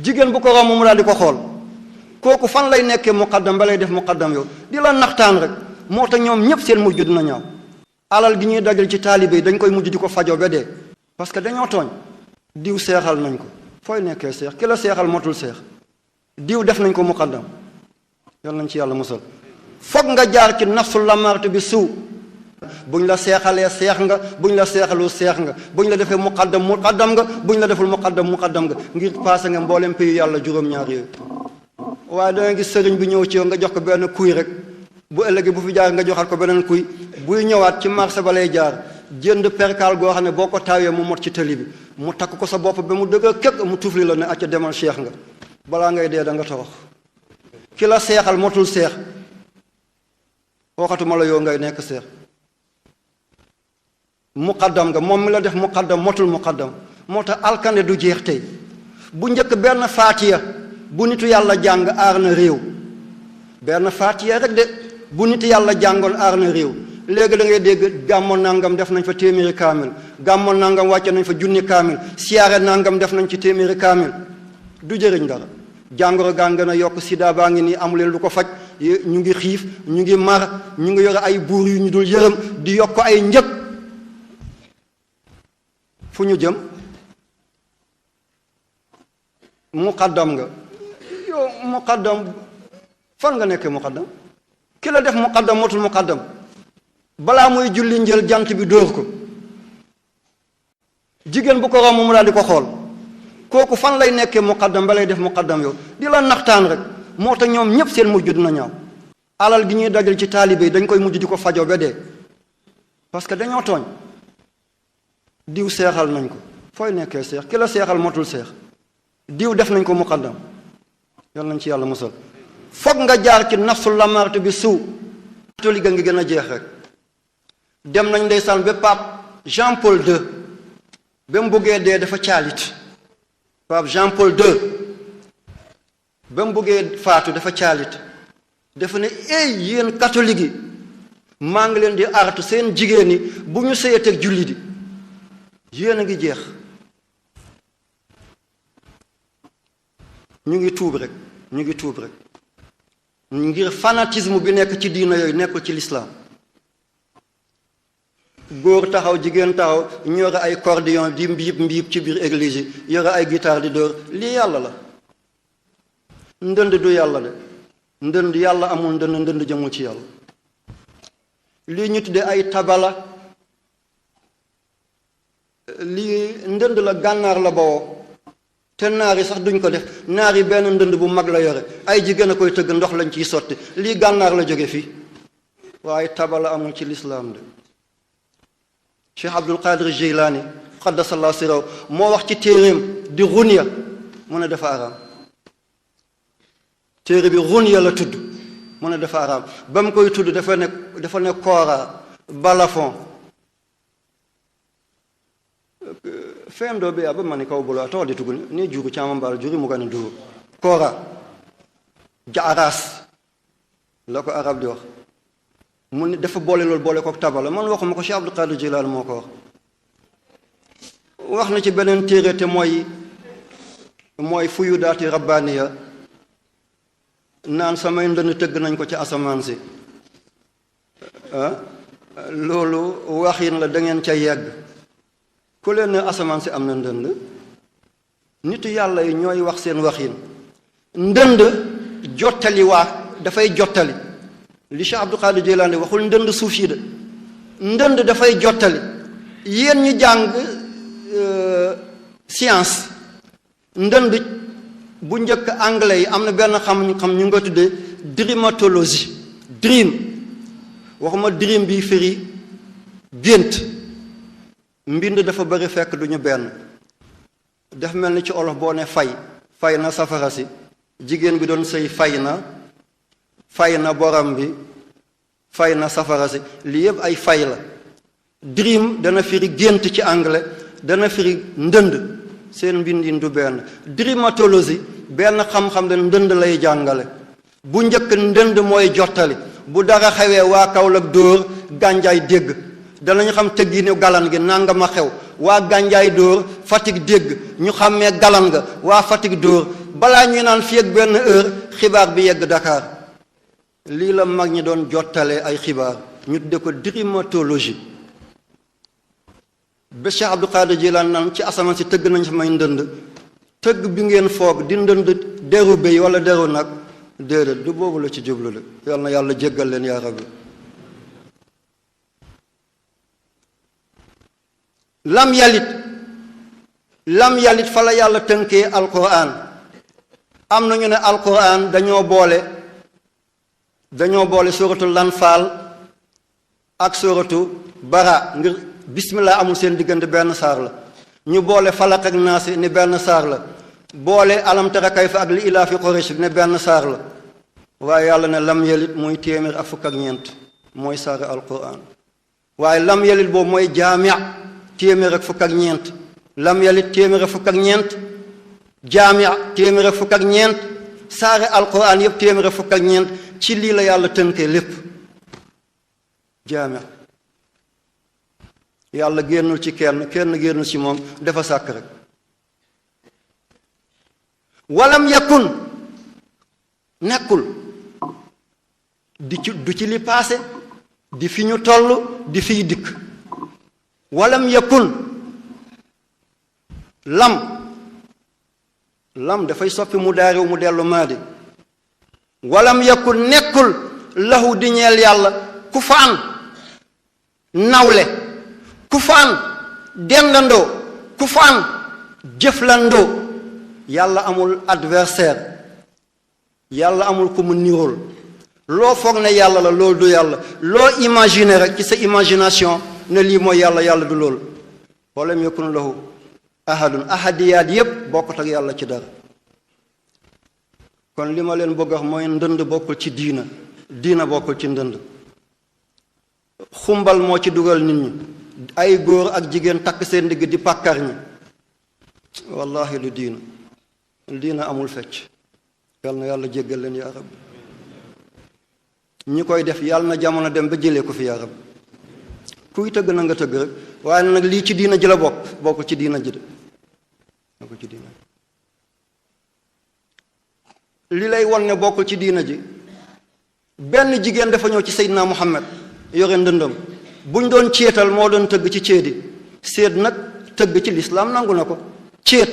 jigéen bu ko romb mu daal di ko xool kooku fan lay nekkee muqaddam ba lay def muqaddam yow di la naxtaan rek moo tax ñoom ñëpp seen mujj dina ñaaw alal gi ñuy dajal ci taalibe yi dañ koy mujj di ko fajoo ba dee parce que dañoo tooñ diw seexal nañ ko fooy nekkee seex ki la seexal motul seex diw def nañ ko muqaddam yal nañ ci yàlla musal foog nga jaar ci nafsul lamartu bi suw buñ la seexalee seex nga buñ la seexalu seex nga buñ la defee muqaddam nga buñ la deful muqaddam nga ngir passé nga mboolem pays yàlla juróom-ñaar yooyu waaye danga gis sëriñ bi ñëw ci yow nga jox ko benn kuy rek bu ëllëgee bu fi jaar nga joxaat ko beneen kuy buy ñëwaat ci marché ba lay jaar jënd perkaal goo xam ne boo ko taawee mu mot ci tëli bi mu takk ko sa bopp ba mu dëgg képp mu tufli la ne acca demal seex nga balaa ngay dee da nga torox ki la seexal motul seex waxatuma la yow ngay nekk seex muqaddam nga moom mi la def muqaddam motul muqaddam moo tax alkande du jeex tey bu njëkk benn faatiya bu nitu yàlla jàng aar na réew benn faatiya rek de bu nitu yàlla jàngoon aar na réew léegi da ngay dégg gàmmo nangam def nañ fa téeméeri kaamil gàmmo nangam wàcce nañ fa junni kaamil siyaare nangam def nañ ci téeméeri kaamil du jëriñ dara jàngoro gaa gën a yokk sida baa ngi nii amuleen lu ko faj ñu ngi xiif ñu ngi mar ñu ngi yore ay buur yu ñu dul yërëm di yokk ay njëg fu ñu jëm muqaddam nga yow muqaddam fan nga nekkee muqaddam ki la def muqaddam motul muqaddam balaa muy julli njël jant bi dóor ko jigéen bu ko romb mu daal di ko xool kooku fan lay nekkee muqaddam ba lay def muqaddam yow di la naxtaan rek moo tax ñoom ñëpp seen mujj dina ñaaw alal gi ñuy dajal ci taalibe yi dañ koy mujj di ko fajoo ba dee parce que dañoo tooñ diw seexal nañ ko fooy nekkee seex ki la seexal motul seex diw def nañ ko muqaddam yal nañ ci yàlla musal foog nga jaar ci nafsul lamartu bi suw catholique a ngi gën a jeex rek dem nañ ndeysaan ba pape Jean Paul II ba mu buggee dee dafa caalit pape Jean Paul II ba mu buggee faatu dafa caalit dafa ne yéen catholique yi maa ngi leen di artu seen jigéen ñi bu ñu sëyeteeg julli di yéen a ngi jeex ñu ngi tuub rek ngir fanatisme bi nekk ci diina yooyu nekkul ci lislaam góor taxaw jigéen taxaw ñu yore ay cordillon di mbiib ci biir église yi yore ay guitare di dóor lii yàlla la ndënd du yàlla de ndënd yàlla amul ndënd jëmul ci yàlla lii ñu tuddee ay tabala lii ndënd la gànnaar la bawoo te naar yi sax duñ ko def naar yi benn ndënd bu mag la yore ay jigéen a koy tëgg ndox lañ ciy sotti lii gànnaar la jóge fii waaye tabala amul ci lislaam de Cheikh Abdul Qadir Jilani qaddasallahu siraw moo wax ci téeréem di runya mu ne dafa araam téere bi runya la tudd mu ne dafa araam ba mu koy tudd dafa ne koora balafon fendo be aba mani kaw bolo to di tugun ni jugu chama mbal juri mu gane du koora jaaras la ko arab di wax mu ne dafa boole loolu boole ko tabala man waxuma ko Cheikh Abdul Qadir Jilani moo ko wax na ci beneen téere te mooy fuyu daati rabbaniya naan samay ndënd tëgg nañ ko ci asamaan si loolu waxin la da ngeen ca yegg ku leen ne asamaan si am na ndënd nitu yàlla yi ñooy wax seen waxin ndënd jottali dafay jottali li Cheikh Abdul Qadir Jilani waxul ndënd suuf yi de ndënd dafay jottali yéen ñi jàng science ndënd bu njëkk anglais yi am na benn xam ñu nga tuddee dreamatologie dream waxuma dream bi firi gént mbind dafa bari fekk duñu benn def mel ni ci olof boo ne fay na safara si jigéen bi doon sëy fay na borom bi fay na safara si lii yëpp ay fay la dream dana firi gént ci anglais dana firi ndënd seen mbindin du benn dreamatologie benn xam-xam ne ndënd lay jàngale bu njëkk ndënd mooy jottali bu dara xewee waa Kaolack dóor gànjaay dégg danañ xam tëgginu galan gi nangama xew waa Gànjaay dóor Fatick dégg ñu xàmmee galan nga waa Fatick dóor balaa ñuy naan fii ak benn heure xibaar bi yegg Dakar lii la mag ñi doon jottale ay xibaar ñu tudde ko drimatologie ba Cheikh Abdou Qadir Jilani naan ci asamaan si tëgg nañ samay ndënd tëgg bi ngeen foog di ndënd deru béy wala deru nag déedéet du boobu la ci jublu la yal na yàlla jéggal leen yaa rabbi lam yalit fa la yàlla tënkee alquran am nañu ne alquran dañoo boole suratul lanfaal ak suratu bara ngir bismillah amul seen diggante benn saar la ñu boole falaq ak naasi ni benn saar la boole alam tara kayfa ak li ilaa fi quraysh ne benn saar la waaye yàlla ne lam yalit muy téeméer ak fukk ak ñeent mooy saari alquran waaye lam yalit boobu mooy jaami' téeméer ak fukk ak ñeent lam yalit téeméer ak fukk ak ñeent jaami' téeméer ak fukk ak ñeent saari alquran yëpp téeméer ak fukk ak ñeent ci lii la yàlla tënkee lépp jaami' yàlla génnul ci kenn génnul ci moom dafa sàkk rek walam yakun nekkul du ci li paase di fi ñu toll di fiy dikk walam yakun lam dafay soppi mu daariw mu dellu maadi walam yakun nekkul lahu di ñeel yàlla ku faan nawle ku faan dendandoo ku faan jëflandoo yàlla amul adversaire yàlla amul ku mu nirool loo foog ne yàlla la loolu du yàlla loo imaginer rek ci sa imagination ne lii mooy yàlla yàlla du loolu walam yakun lahu ahadiyaat yépp bokkut ak yàlla ci dara kon li ma leen bëgg wax mooy ndënd bokkul ci diina bokkul ci ndënd xumbal moo ci dugal nit ñi ay góor ak jigéen takk seen digg di pàkkar ñi wallahi lu diina amul fecc yal na yàlla jéggal leen yaa rabbi ñi koy def yàlla na jamono dem ba jëlee ko fi yaa rabbi kuy tëgg na nga tëgg rek waaye nag lii ci diina ji la bokk ci diina ji de bokk ci diina li lay won ne bokkul ci diina ji benn jigéen dafa ñëw ci Seydina Muhammad yore ndëndam buñ doon céetal moo doon tëgg ci céedi séet nag tëgg ci lislaam nangu na ko céet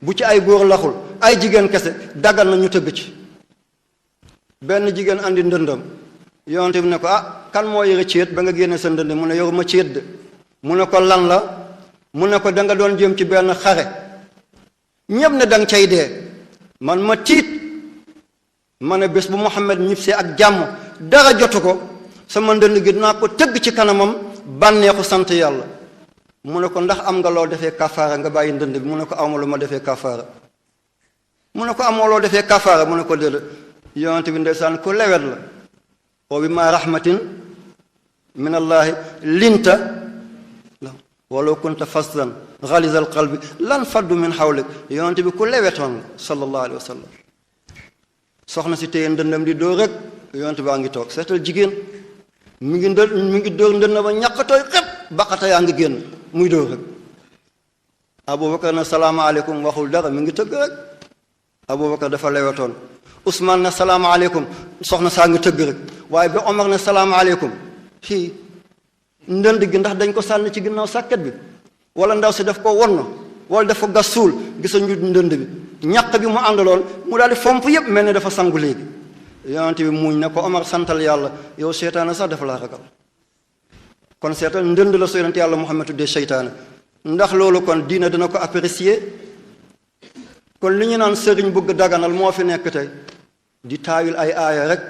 bu ci ay góor laxul ay jigéen kese daggal na ñu tëgg ci benn jigéen andi ndëndam yonent bi ne ko kan moo yore céet ba nga génne sa ndënd mu ne yoruma céet de mu ne ko lan la mu ne ko da nga doon jëm ci benn xare ñépp ne danga cay dee man ma tiit ma ne bés bu Muhammad ñibbisee ak jàmm dara jotu ko sama ndënd gi dinaa ko tëgg ci kanamam bànneexu sant yàlla mu ne ko ndax am nga loo defee kafaara nga bàyyi ndënd bi mu ne ko awma lu ma defee kafaara mu ne ko amoo loo defee kafaara mu ne ko déedéet yonent bi ndeysaan ku lewet la wa bi ma rahmatin min allahi linta walaw kunta fasdan ghaliza al qalbi lan faddu min hawlik yonent bi ku lewetoon la sallallahu alayhi wa sallam soxna si téye ndëndam di dóor rek yonent baa ngi toog seetal jigéen mi ngi dóor ndënd ba ñàkkatooy xepp baqata yaa ngi génn muy dóor rek Abubakar na salaamaaleykum waxul dara mi ngi tëgg rek Abubakar dafa lewetoon Ousmane na salaamaaleykum soxna saa ngi tëgg rek waaye ba Omar na salaamaaleykum fii ndënd gi ndax dañ ko sànni ci ginnaaw sàkket bi wala ndaw si daf ko wonn wala daf ko gas suul gisa ñu ndënd bi ñàq bi mu àndaloon mu daal di fomp yépp mel ne dafa sangu léegi yonent bi muñ ne ko Omar santal yàlla yow seytaane sax dafa laa ragal kon seetal ndënd la so yonent yàlla Muhammad tuddee seytaane ndax loolu kon diina dina ko apprécier kon li ñu naan sëriñ bëgg daganal moo fi nekk tey di taawil ay aaya rek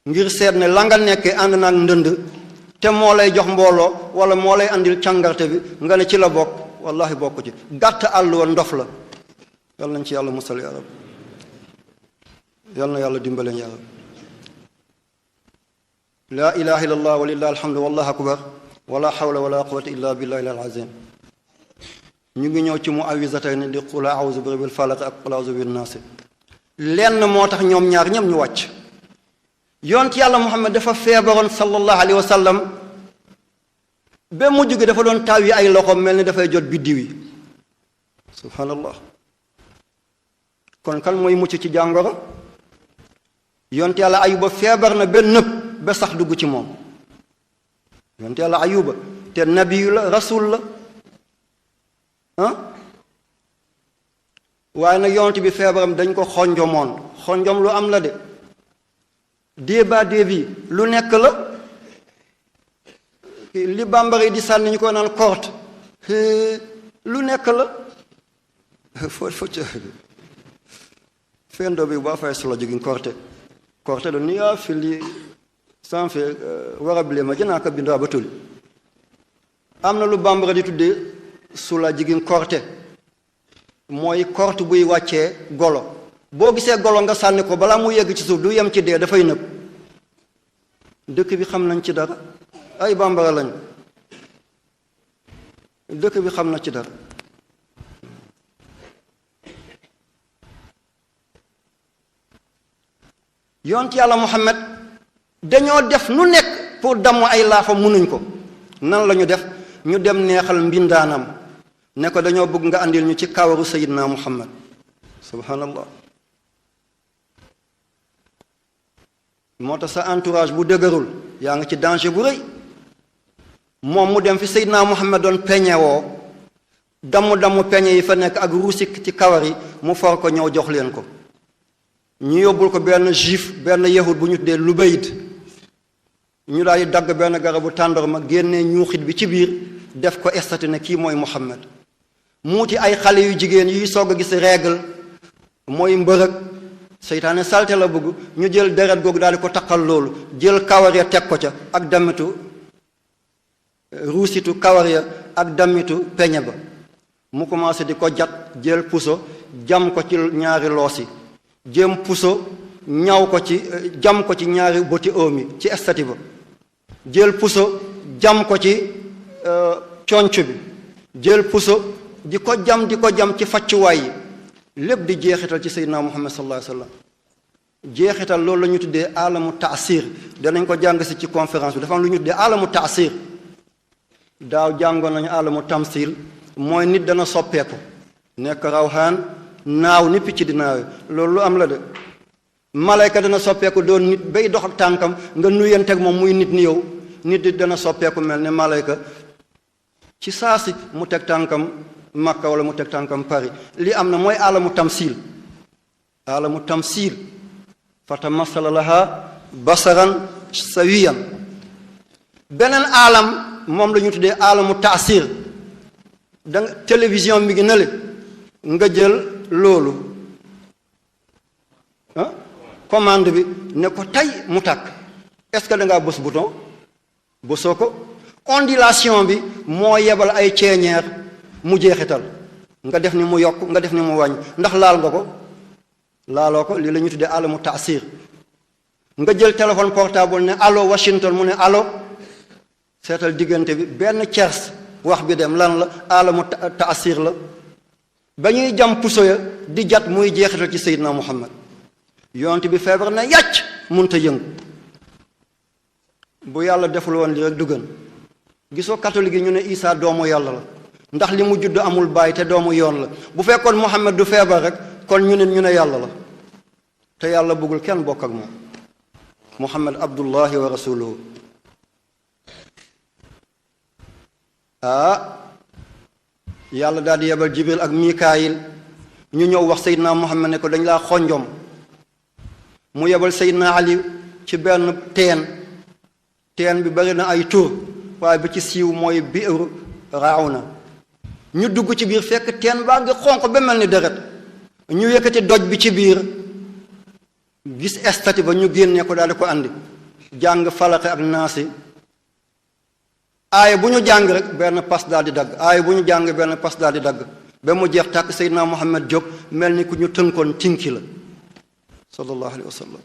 ngir seet ne la nga nekkee ànd naag ndënd te moo lay jox mbooloo wala moo lay andil càngarte bi nga ne ci la bokk wallahi bokk ci gàtt àll wa ndof la yal nañ ci yàlla musal yaa rab yal na yàlla dimbaleen yaa rab laa ilaha illa allah walillahi alhamdu wallahu akbar wala hawla wala quwwata illa billahi al azim ñu ngi ñëw ci mu awisatayni di qul a'udhu bi rabbil falaq ak qul a'udhu bin nas lenn moo tax ñoom ñaar ñëm ñu wàcc yonent yàlla Muhammad dafa feebaroon sallallahu alayhi wa sallam ba mujj gi dafa doon taw yi ay loxoom mel ni dafay jot biddiw yi subhanallah. kon kan mooy mucc ci jàngoro? yonte yàlla ayuba feebar na ba nëb ba sax dugg ci moom. yonte yàlla ayuba te nabiyu la rasul la waaye nag yonte bi feebaram dañ ko xonjomoon. xonjom lu am la de débat bi lu nekk la. li bambara yi di sànni ñu ko naan korte lu nekk la fendo bi ba fay solo jigin korte do niya fili sanfe warable ma jënaa ko bindaa ba tuli am na lu bambara di tuddee sula jigin korte mooy korte buy wàccee golo boo gisee golo nga sànni ko balaa mu yegg ci suuf du yem ci dee dafay nëb. dëkk bi xam nañ ci dara ay bambara lañu dëkk bi xam na ci dara. yont yàlla Muhammad dañoo def nu nekk pour damm ay laafa mënuñ ko. nan la ñu def? ñu dem neexal mbindaanam ne ko dañoo bëgg nga andil ñu ci kawaru Sayyidina Muhammad subhanallah. moo tax sa entourage bu dëgërul yaa ngi ci danger bu rëy. moom mu dem fi Seydina Muhammad doon peñe woo damm peñe yi fa nekk ak ruusik ci kawar yi mu for ko ñëw jox leen ko. ñu yóbbul ko benn juif benn yahud bu ñu tuddee Lubayd. ñu daal di dagg benn garabu tàndarma génnee ñuuxit bi ci biir def ko estati ne kii mooy Muhammad. muuti ay xale yu jigéen yuy soog a gis règle mooy mbërëg seytaane salte la bëgg ñu jël deret googu daal di ko taqal loolu jël kawar ya teg ko ca ak damitu ruusitu kawar ya ak damitu peñe ba mu commencé di ko jat jël puso jam ko ci ñaari loos yi jëm puso ñaw ko ci jam ko ci ñaari boti omi ci estati ba jël puso jam ko ci conc bi jël puso di ko jam ci faccuwaay yi lépp di jeexital ci Seydina Muhammad sallallahu alayhi wa sallam. jeexital loolu la ñu tuddee alamu taasir danañ ko jàng si ci conférence bi dafa am lu ñu tuddee alamu taasir. daaw jàngoon nañu alamu tamsil mooy nit dana soppeeku nekk rawxaan naaw ni picc di naawe loolu lu am la de. malayka dana soppeeku doon nit bay dox ak tànkam nga nuyanteeg moom muy nit ni yow nit di dana soppeeku mel ne malayka ci saasi mu teg tànkam Makka wala mu teg tànkam Paris. li am na mooy alamu tamsil. alamu tamsil fatamassala laha basaran sawiyan. beneen alam moom la ñu tuddee alamu taasir. danga télévision mi ngi na le nga jël loolu commande bi ne ko tey mu tàkk. est-ce que da ngaa bës bouton bësoo ko. ondulation bi moo yebal ay ceeñeer mu jeexital nga def ni mu yokk nga def ni mu wàññ ndax laal nga ko laaloo ko. lii la ñu tuddee alamu taasir. nga jël téléphone portable ne allo Washington mu ne allo seetal diggante bi benn cers wax bi dem lan la alamu taasir la. ba ñuy jam puso ya di jat muy jeexital ci Seydina Muhammad. yonent bi feebar na yàcc munta yëngu. bu yàlla deful woon li rek du gën. gisoo catholique yi ñu ne Isa doomu yàlla la ndax li mu judd amul baay te doomu yoon la. bu fekkoon Muhammad du feebar rek kon ñu ne yàlla la te yàlla bëggul kenn bokk ak moom. Muhammad abdullahi wa rasuluhu. yàlla daal di yebal Jibril ak Mikaayil ñu ñëw wax Seydina Muhammad ne ko dañ laa xonjom. mu yebal Seydina Ali ci benn teen bi bari na ay tur waaye bi ci siiw mooy biiru Raawna. ñu dugg ci biir fekk teen baa ngi xonq ba mel ni deret. ñu yëkkati doj bi ci biir gis estati ba ñu génnee ko daal di ko andi jàng falaqe ak naasi. aaya bu ñu jàng rek benn pas daal di dagg aaya bu ñu jàng benn pas daal di dagg ba mu jeex tàkk. Seydina Muhammad jóg mel ni ku ñu tënkoon tinki la sallallahu alayhi wa sallam.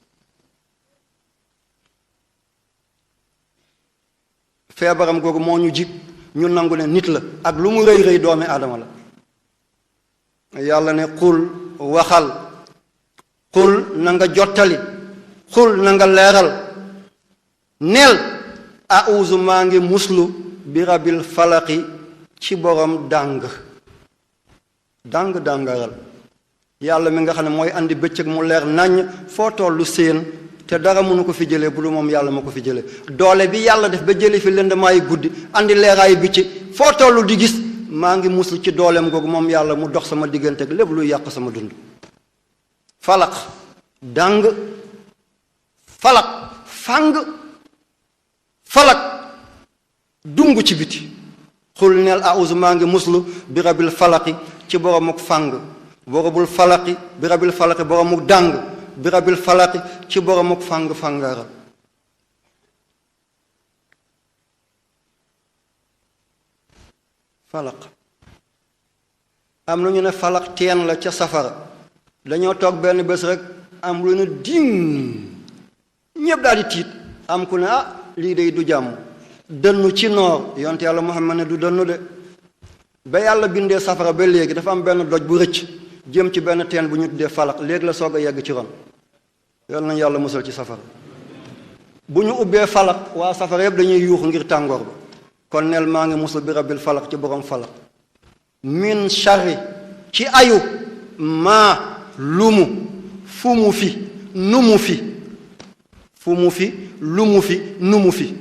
feebaram googu moo ñu jig ñu nangu ne nit la ak lu mu rëy rëy doomi aadama la. yàlla ne qul waxal qul na nga jottali qul na nga leeral neel auzu maa ngi muslu bi rabbil falaqi ci borom dàngaral yàlla mi nga xam ne mooy andi bëccëg mu leer naññ foo tollu séen te dara mënu ko fi jëlee bu dul moom yàlla ma ko fi jëlee doole bi yàlla def ba jëlee fi lëndamaayu guddi andi leeraayu bëccëg foo tollu di gis maa ngi muslu ci dooleem googu moom yàlla mu dox sama diggante ak lépp luy yàq sama dund falaq dàng falaq fàng falaq dung ci biti xul neel auzu maa ngi muslu bi rabbil falaqi ci boromuk fàng borobul falaqi bi rabbil falaqi boromuk dàng bi rabbil falaqi ci boromuk fàng-fàngaaral falaq am na ñu ne falaq teen la ca safara dañoo toog benn bés rek am lu ne dim ñëpp daal di tiit am ku ne lii day du jàmm dënnu ci noor yonte yàlla Muhammad ne du dënnu de ba yàlla bindee safara ba léegi dafa am benn doj bu rëcc jëm ci benn teen bu ñu tuddee falaq léegi la soog a yegg ci ron yal nañu yàlla musal ci safara bu ñu ubbee falaq waa safara yëpp dañuy yuuxu ngir tàngoor ba kon neel maa ngi musal bi rabbil falaq ci borom falaq min sharri ci ayu maa lumu fu mu fi nu mu fi fu mu fi lu mu fi nu mu fi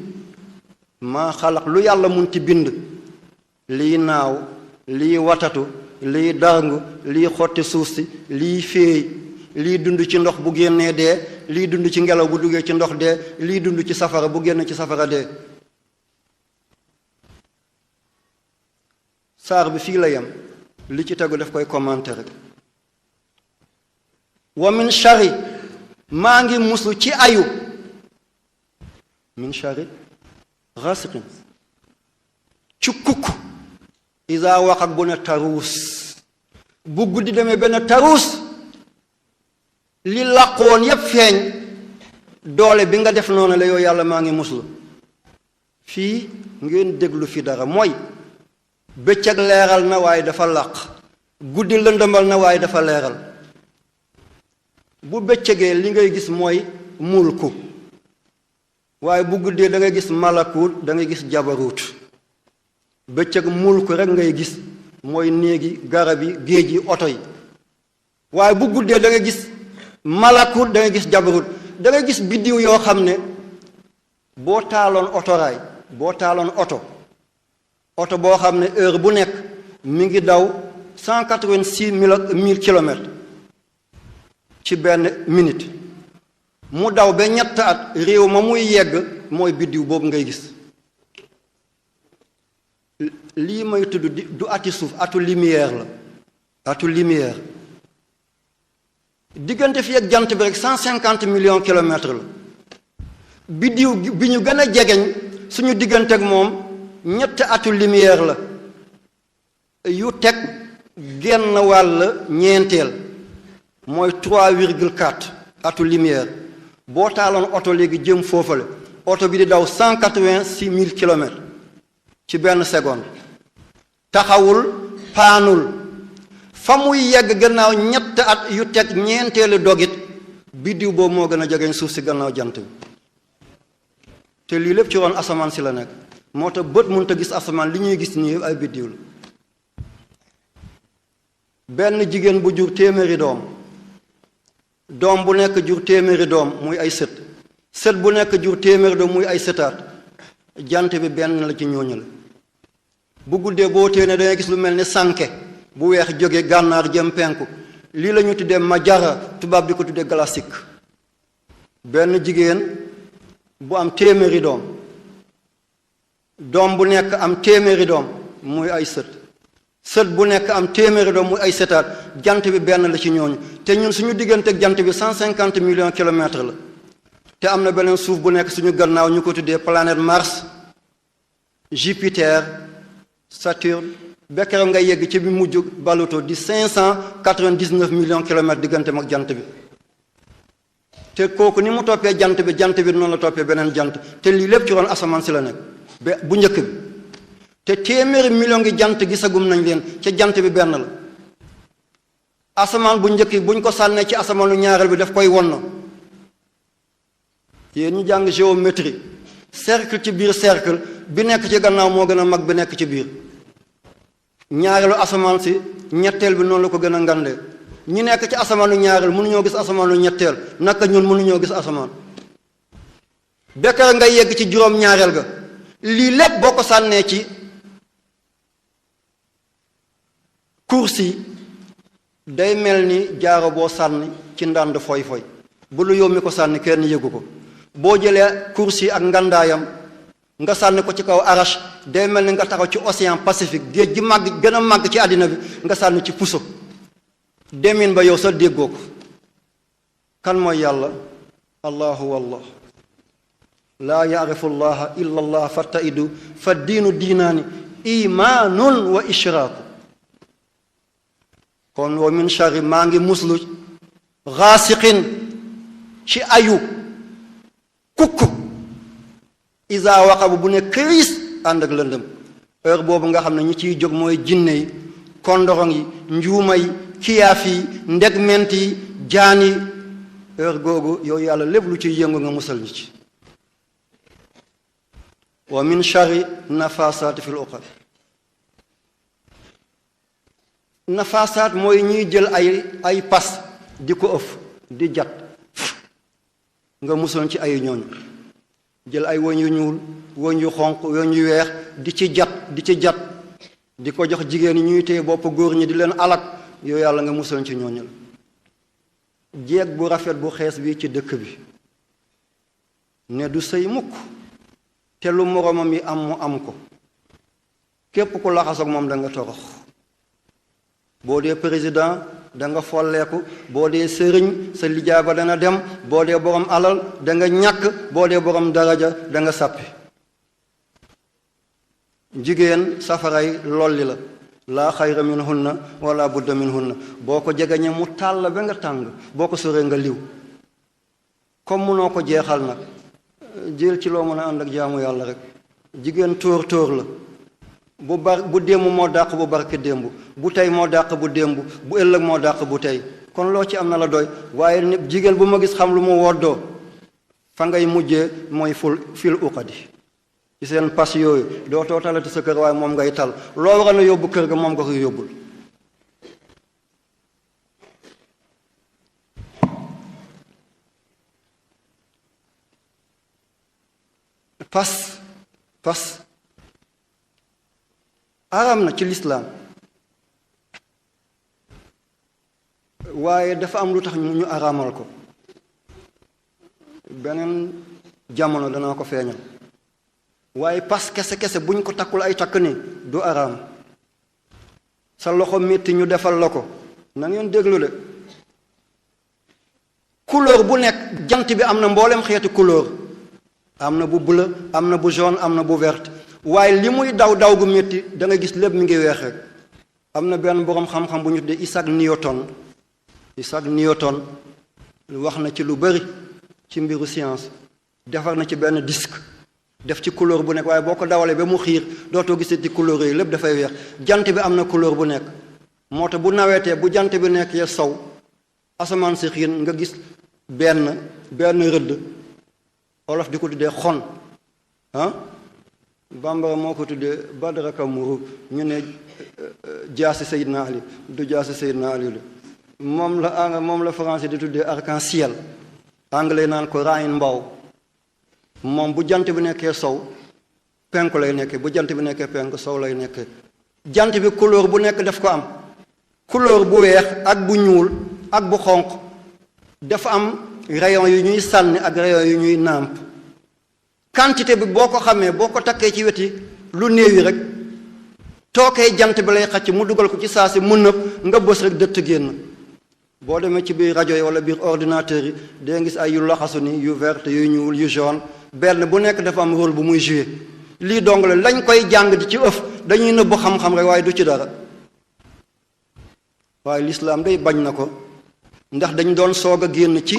maa xalaq lu yàlla mun ci bind lii naaw lii watatu lii darngu lii xotti suuf si lii féey lii dund ci ndox bu génnee dee lii dund ci ngelaw bu duggee ci ndox dee lii dund ci safara bu génn ci safara dee saar bi fii la yem li ci tegu daf koy commenter rek wa min shari maa ngi muslu ci ayu min shari ghasiqin ci kukk isa wax ak bu ne taruus bu guddi demee benn taruus li làqoon yépp feeñ doole bi nga def noonu la yow yàlla maa ngi muslu fii ngeen déglu fi dara mooy bëccëg leeral na waaye dafa làq guddi lëndëmal na waaye dafa leeral bu bëccëgee li ngay gis mooy mulku waaye bu guddee da ngay gis malakut da ngay gis jabarut bëccëg mulku rek ngay gis mooy néegi garab yi géej yi oto yi waaye bu guddee da ngay gis malakut da ngay gis jabarut da ngay gis biddiw yoo xam ne boo taaloon otoraay boo taaloon oto boo xam ne heure bu nekk mi ngi daw 186 000 kilomètres ci benn minute mu daw ba ñett at réew ma muy yegg mooy biddiw boobu ngay gis lii may tudd du ati suuf atu lumière la atu lumière diggante fi ak jant bi rek 150 millions kilomètres la biddiw bi ñu gën a jegeñ suñu diggante ak moom ñett atu lumière la yu teg genn wàll ñeenteel mooy 3,4 atu lumière boo taaloon oto léegi jëm foofale oto bi di daw 186 000 kilomètres ci benn seconde taxawul paanul fa muy yegg gannaaw ñett at yu teg ñeenteelu dogit biddiw boobu moo gën a jegeñ suuf si gannaaw jant bi te lii lépp ci ron asamaan si la nekk moo tax bët mënut a gis asamaan li ñuy gis nii ay biddiw la benn jigéen bu jur téeméeri doom bu nekk jur téeméeri doom muy ay sët bu nekk jur téeméeri doom muy ay sëtaat jant bi benn la ci ñooñu la bu guddee boo téene dangay gis lu mel ni sànke bu weex jóge gànnaar jëm penku lii la ñu tuddee majara tubaab di ko tuddee galactique benn jigéen bu am téeméeri doom bu nekk am téeméeri doom muy ay sët bu nekk am téeméeri doom muy ay sëtaat jant bi benn la ci ñooñu te ñun suñu diggante ak jant bi 150 millions kilomètres la te am na beneen suuf bu nekk suñu gannaaw ñu ko tuddee planète Mars Jupiter Saturne ba keroog nga yegg ci bi mujj baluto di 599 millions kilomètres digganteem ak jant bi te kooku ni mu toppee jant bi noonu la toppee beneen jant te lii lépp ci ron asamaan si la nekk ba bu njëkk bi te téeméeri million ngi jant gisagum nañ leen ca jant bi benn la asamaan bu njëkk bi buñ ko sànnee ci asamaanu ñaareel bi daf koy wonn yéen ñu jàng géométrie cercle ci biir cercle bi nekk ci gannaaw moo gën a mag bi nekk ci biir. ñaareelu asamaan si ñetteel bi noonu la ko gën a ngandee ñi nekk ci asamaanu ñaareel mënuñoo gis asamaanu ñetteel naka ñun mënuñoo gis asamaan bekkar nga yegg ci juróom ñaareel ga lii lépp boo ko sànnee ci kursi day mel ni jaaro boo sànni ci ndànd foy foy bu lu yow mi ko sànni kenn yëgu ko boo jëlee kursi ak ngandaayam nga sànni ko ci kaw arash day mel ni nga taxaw ci océan Pacifique géej gi màgg gën a màgg ci àddina bi nga sànni ci puso demin ba yow sa déggoo ko kan mooy yàlla allahu wallah laa yaarifu llaha illa allah fattaidu fa diinu diinaani imaanun wa ishraaku kon wa min sharri maa ngi muslu gaasiqin ci ayu kukk isa waqabu bu ne këris ànd ak lëndëm heure boobu nga xam ne ñi ciy jóg mooy jinne yi kondorong yi njuuma yi kiyaaf yi ndegment yi jaan yi heure googu yow yàlla lépp lu ciy yëngu nga musal ñi ci wa min sharri nafasaati fil uqad nafasaat mooy ñuy jël ay pas di ko ëf di jat nga musal ci ay ñooñu jël ay wëñ yu ñuul wëñ yu xonq wëñ yu weex di ci jat di ko jox jigéen ñi ñuy téye bopp góor ñi di leen alak yow yàlla nga musal ci ñooñu la jeeg bu rafet bu xees bi ci dëkk bi ne du sëy mukk te lu moroomam yi am mu am ko képp ku laxas ak moom da nga torox boo dee président da nga folleeku boo dee sëriñ sa lijaaba dana dem boo dee borom alal da nga ñàkk boo dee borom daraja da nga sàppi jigéen safaray lolli la laa xayra minhunna wala budda minhunna boo ko jegeñee mu tàll ba nga tàng boo ko soree nga liw comme munoo ko jeexal nag jël ci loo mën a ànd ak jaamu yàlla rek jigéen tóor la bu démb moo dàq bu barke démb bu tey moo dàq bu démb bu ëllëg moo dàq bu tey kon loo ci am na la doy waaye nit jigéen bu ma gis xam lu mu woddoo fa ngay mujjee mooy fil uqadi ci seen pas yooyu doo too talati sa kër waaye moom ngay tal loo war a yóbbu kër ga moom nga koy yóbbul pas aram na ci lislaam waaye dafa am lu tax ñu aramal ko beneen jamono danaa ko feeñal waaye pas kese buñ ko takkul ay takk ni du araam sa loxo metti ñu defal la ko na ngeen déglu de couleur bu nekk jant bi am na mboolem xeeti couleur am na bu bleu am na bu jaune am na bu verte waaye li muy daw gu metti da nga gis lépp mi ngi weex rek am na benn boroom xam-xam bu ñu tuddee Isaac Newton wax na ci lu bari ci mbiru science defar na ci benn disque def ci couleur bu nekk waaye boo ko dawalee ba mu xiir dootoo gisee ci couleur yi lépp dafay weex jant bi am na couleur bu nekk moo tax bu nawetee bu jant bi nekkee sow asamaan si xiin nga gis benn rëdd olof di ko tuddee xon bambara moo ko tuddee badraka muru ñu ne jaasi Seydina Ali du jaasi Seydina Ali la moom la français di tuddee arc-en-ciel anglais naan ko rainbow moom bu jant bi nekkee sow penku lay nekkee bu jant bi nekkee penku sow lay nekkee jant bi couleur bu nekk daf ko am couleur bu weex ak bu ñuul ak bu xonq dafa am rayon yu ñuy sànni ak rayon yu ñuy nàmp quantité bi boo ko xamee boo ko takkee ci weti lu néew yi rek tookee jant bi lay xacc mu dugal ko ci saa si mu nëb nga bës rek dëtt génn boo demee ci biir rajo yi wala biir ordinateur yi dee gis ay yu laxasu ni yu vert yu ñuul yu jaune benn bu nekk dafa am rôle bu muy jouer lii dong la lañ koy jàng di ci ëf dañuy nëbb xam-xam rek waaye du ci dara waaye lislaam day bañ na ko ndax dañ doon soog a génn ci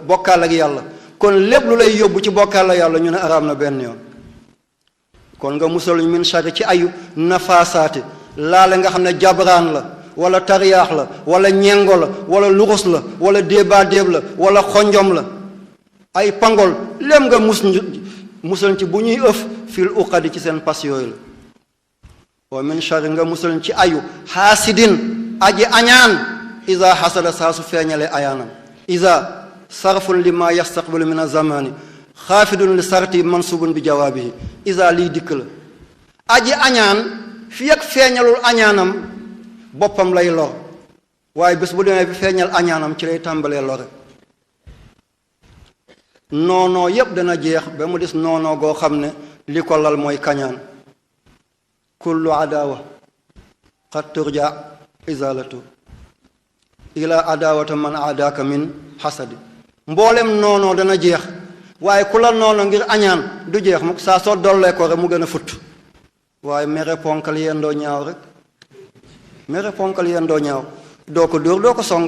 bokkaal ak yàlla kon lépp lu lay yóbbu ci bokkaal ak yàlla ñu ne araam na benn yoon kon nga musal min sharri ci ayu nafaasaati laale nga xam ne jabraan la wala tariyaax la wala ñengo la wala luxus la wala déebaa déeb la wala xonjom la ay pangol lépp nga musal ci bu ñuy ëf fil uqadi ci seen pas yooyu la wa min sharri nga musal ci ayu xaasidin aji añaan isa xasada saa su feeñalee ayaanam isa sarfun li ma yastaqbilu min azamani xaafidun li sarti mansubun bi jawaabihi isa lii dikk la aji añaan fi ak feeñalul añaanam boppam lay lor waaye bés bu demee bi feeñal añaanam ci lay tàmbalee lore noonoo yépp dana jeex ba mu des noonoo goo xam ne li ko lal mooy kañaan kullu adawa qad turja izalatu ila adawata man aadaaka min xasadi mboolem noonoo dana jeex waaye ku la noono ngir añaan du jeex mukk saa soo dollee ko rek mu gën a futt waaye mere ponkal yendoo ñaaw rek mere ponkal yendoo ñaaw doo ko dóor doo ko song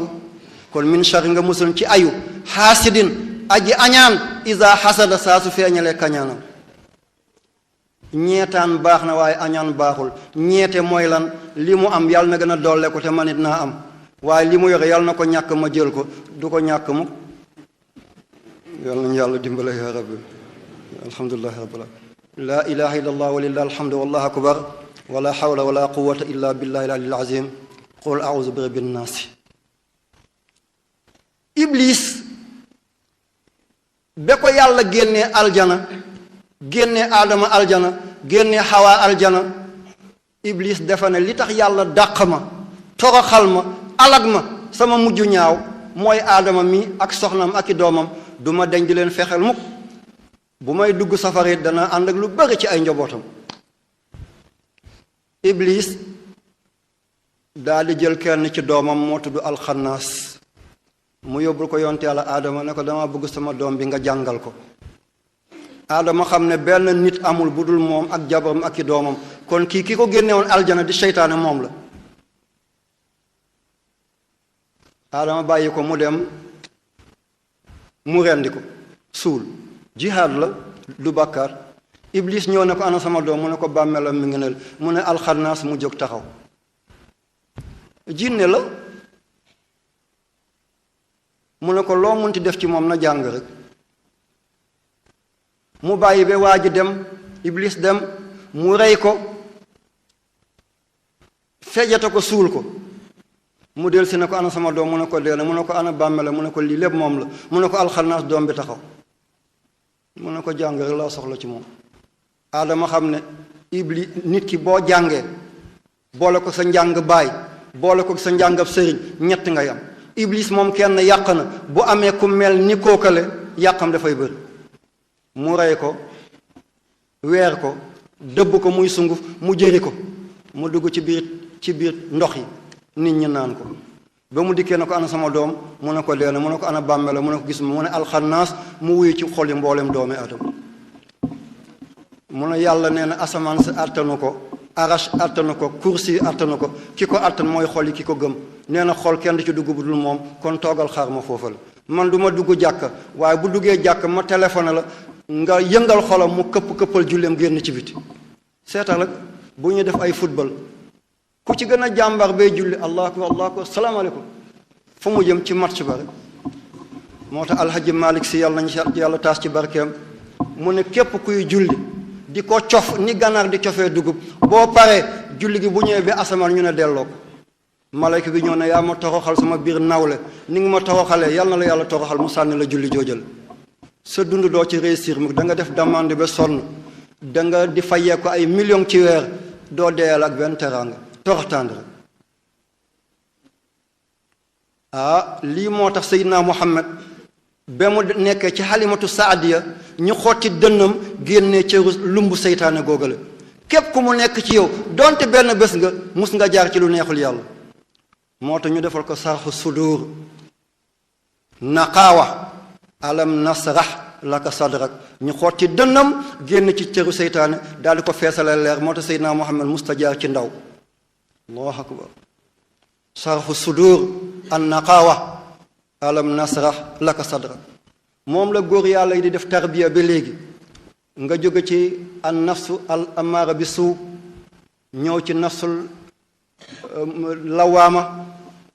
kon min shari nga musul ci ayu xaasidin aji añaan isa xasada saa su feeñalee kañaanam ñeetaan baax na waaye añaan baaxul ñeete mooy lan li mu am yàlla na gën a dolle ko te man it naa am waaye li mu yore yàlla na ko ñàkk ma jël ko du ko ñàkk mukk yàlla nañu yàlla dimbale ya rabbi alhamdulillahi rabbil alamin la ilaha illa allah walillahi alhamdu wallahu akbar wala hawla wala quwwata illa billahi al-aliyyil azim qul a'udhu bi rabbin nas iblis ba ko yàlla génnee aljana génnee aadama aljana génnee xawaa aljana iblis dafa ne li tax yàlla dàq ma toroxal ma alag ma sama mujj ñaaw mooy aadama mi ak soxnam ak i doomam du ma deñ di leen fexeel mukk bu may dugg safara it dana ànd ak lu bari ci ay njabootam iblis daal di jël kenn ci doomam moo tudd alxannaas mu yóbbul ko yonte yàlla aadama ne ko dama bëgg sama doom bi nga jàngal ko aadama xam ne benn nit amul bu dul moom ak jabaram ak i doomam kon kii ki ko génne woon aljana di seytaane moom la aadama bàyyi ko mu dem mu rendi ko suul jihaad la du bàkkaar iblis ñëw ne ko ana sama doom mu ne ko bàmmeelam mi ngi ne mu ne alxannaas mu jóg taxaw jinne la mu ne ko loo munti def ci moom na jàng rek mu bàyyi ba waa ji dem iblis dem mu rey ko fejjate ko suul ko mu del si ne ko ana sama doom mu ne ko dee na mu ne ko ana bàmmela mu ne ko lii lépp moom la mu ne ko alxannaas doom bi taxaw mu ne ko jàng rek laa soxla ci moom aadama xam ne iblis nit ki boo jàngee boole ko sa njàng baay boole ko sa njàngab sëriñ ñett ngay am iblis moom kenn yàq na bu amee ku mel ni kookale yàqam dafay bëri mu rey ko weer ko dëbb ko muy sunguf mu jëri ko mu dugg ci biir ndox yi nit ñi naan ko ba mu dikkee ne ko ana sama doom mu ne ko dee na mu ne ko ana bàmmela mu ne ko gis mu ne alxannaas mu wuyu ci xol yi mboolem doomi aadama mu ne yàlla nee na asamaan si àttanu ko arash àttanu ko kursi àttanu ko ki ko àttan mooy xol yi ki ko gëm nee na xol kenn du ci dugg bu dul moom kon toogal xaar ma foofa la man du ma dugg jàkka waaye bu duggee jàkka ma téléphoné la nga yëngal xolam mu këppal julleem génn ci biti seetal ak bu ñu def ay football ku ci gën a jàmbar bay julli allahu akbar allahu akbar salaamaaleykum fu mu jëm ci match ba rek moo tax alhaji malik si yàlla nañu yàlla taas ci barkeem mu ne képp kuy julli di ko cof ni ganaar di cofee dugub boo paree julli gi bu ñëwee bi asamaan ñu ne delloo ko malayka bi ñëw ne yaa ma toroxal sama biir nawle ni nga ma toroxalee yal na la yàlla toroxal mu sànni la julli joojal sa dund doo ci réussir mu da nga def demande ba sonn da nga di fayee ko ay millions ci weer doo deyal ak benn teraanga toroxtaand rek lii moo tax Seydina Muhammad ba mu nekkee ci xalimatu saadiya ñu xotti dënnam génnee ca lumbu seytaane googale képp ku mu nekk ci yow donte benn bés nga mus nga jaar ci lu neexul yàlla moo tax ñu defal ko sarxu sudur naqaawa alam nasrah laka sadrak ñu xotti dënnam génn ci cëru seytaane daal di ko feesale leer moo tax Seydina Muhammad musta jaar ci ndaw allahu akbar sarxu sudur an naqaawa alam nasrah laka sadrak moom la góor yàlla yi di def tarbiya ba léegi nga jóge ci an nafsu al amaara bi suu ñëw ci nafsul lawaama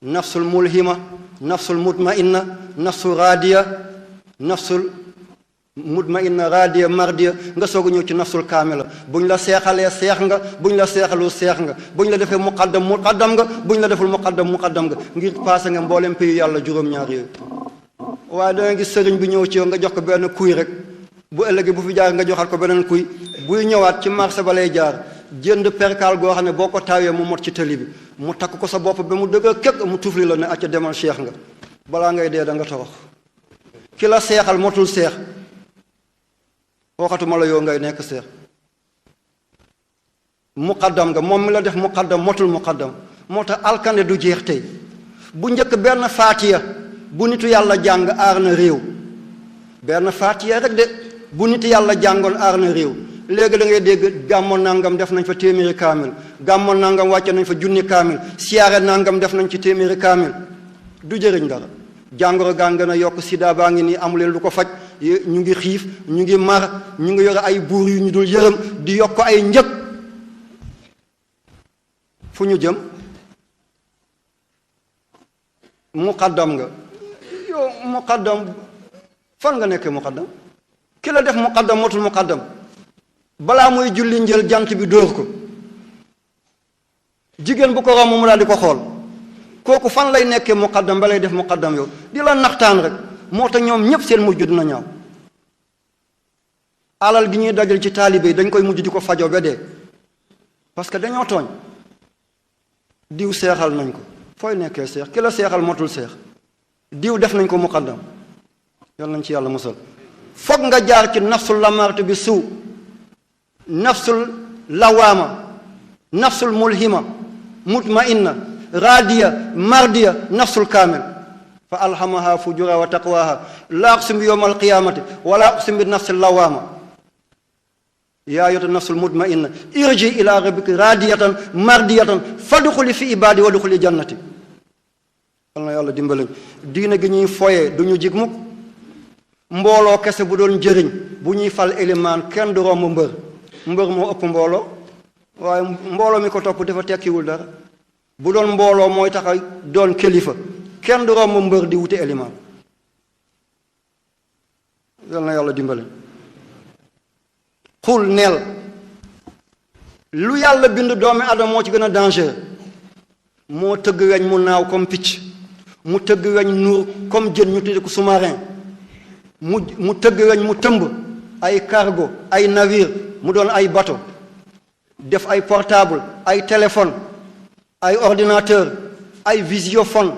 nafsul mulhima nafsul mutmainna nafsul raadiya nafsul mutmainna radiya mardiya nga soog a ñëw ci nafsul kaamila buñ la seexalee seex nga buñ la seexalu seex nga buñ la defee muqaddam nga buñ la deful muqaddam nga ngir passé nga mboolem pays yàlla juróom-ñaar yooyu. waaye da nga gis sëriñ bi ñëw ci yow nga jox ko benn kuy rek bu ëllëgee bu fi jaar nga joxaat ko beneen kuy buy ñëwaat ci marché ba lay jaar jënd perkaal goo xam ne boo ko taawee mu mot ci tëli bi mu takk ko sa bopp ba mu dëgg képp mu tufli la ne acca demal seex nga balaa ngay dee da nga torox ki la seexal motul seex waxatuma la yow ngay nekk seex. muqaddam nga moom mi la def muqaddam motul muqaddam moo tax alkande du jeex tey bu njëkk benn faatiya bu nitu yàlla jàng aar na réew benn faatiya rek de bu nitu yàlla jàngoon aar na réew. léegi da ngay dégg gàmmo nangam def nañ fa téeméeri kaamil gàmmo nangam wàcce nañ fa junni kaamil siyaare nangam def nañ ci téeméeri kaamil du jëriñ dara. jàngoro gaa gën a yokk sida baa ngi nii amuleen lu ko faj ñu ngi xiif ñu ngi mar ñu ngi yore ay buur yu ñu dul yërëm di yokk ay njëg fu ñu jëm. muqaddam nga yow muqaddam fan nga nekkee muqaddam ki la def muqaddam motul muqaddam balaa muy julli njël jant bi dóor ko jigéen bu ko romb mu daal di ko xool kooku fan lay nekkee muqaddam ba lay def muqaddam yow di la naxtaan rek moo tax ñoom ñépp seen mujj dina ñaaw. alal gi ñuy dajal ci taalibe yi dañ koy mujj di ko fajoo ba dee parce que dañoo tooñ diw seexal nañ ko fooy nekkee seex ki la seexal motul seex diw def nañ ko muqaddam yal nañ ci yàlla musal. foog nga jaar ci nafsul lamartu bi suu nafsul lawaama nafsul mulhima mutmainna radiya mardiya nafsul kaamil fa alhamaha fujura wa taqwaha la aqsim bi yawm alqiyamati wala aqsim bi nafsil lawaama yaa ayyatuha nafsul mutmainna irji ila rabbika radiyatan mardiyatan fadxuli fi ibadi wa duxuli jannati. yal na yàlla dimbalañ diina gi ñuy foyee du ñu jig mukk mbooloo kese bu doon njëriñ bu ñuy fal élimaan kenn du romb mbër moo ëpp mbooloo waaye mbooloo mi ko topp dafa tekkiwul dara bu doon mbooloo mooy tax a doon kilifa kenn du romb mbër di wute élimaan. yal na yàlla dimbale. xul neel lu yàlla bind doomi adama moo ci gën a danger moo tëgg weñ mu naaw comme picc mu tëgg weñ nuur comme jën ñu tudde ko sous-marin mu tëgg weñ mu tëmb ay cargo ay navire mu doon ay bateau def ay portable ay téléphone ay ordinateur ay visiophone.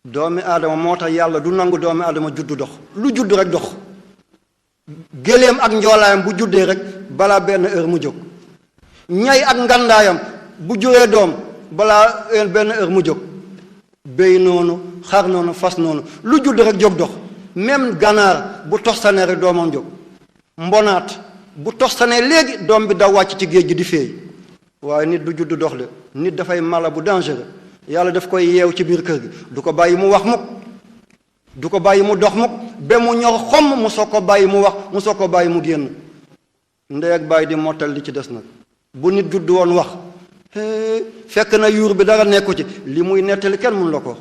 doomi aadama moo tax yàlla du nangu doomi aadama juddu dox lu judd rek dox. géléem ak njoolaayam bu juddee rek balaa benn heure mu jóg ñay ak ngandaayam bu juree doom balaa benn heure mu jóg béy noonu xar noonu fas noonu lu judd rek jóg dox. même ganaar bu tostanee rek doomam jóg mbonaat bu tostanee léegi doom bi daw wàcc ci géej gi di féey waaye nit du judd dox de nit dafay mala bu dangereux yàlla daf koy yeew ci biir kër gi du ko bàyyi mu wax mukk du ko bàyyi mu dox mukk ba mu ñor xomm mu soog ko bàyyi mu wax mu soog ko bàyyi mu génn ndey ak bàyyi di mottal li ci des nag bu nit judd woon wax fekk na yuur bi dara nekku ci li muy nettali kenn mun la ko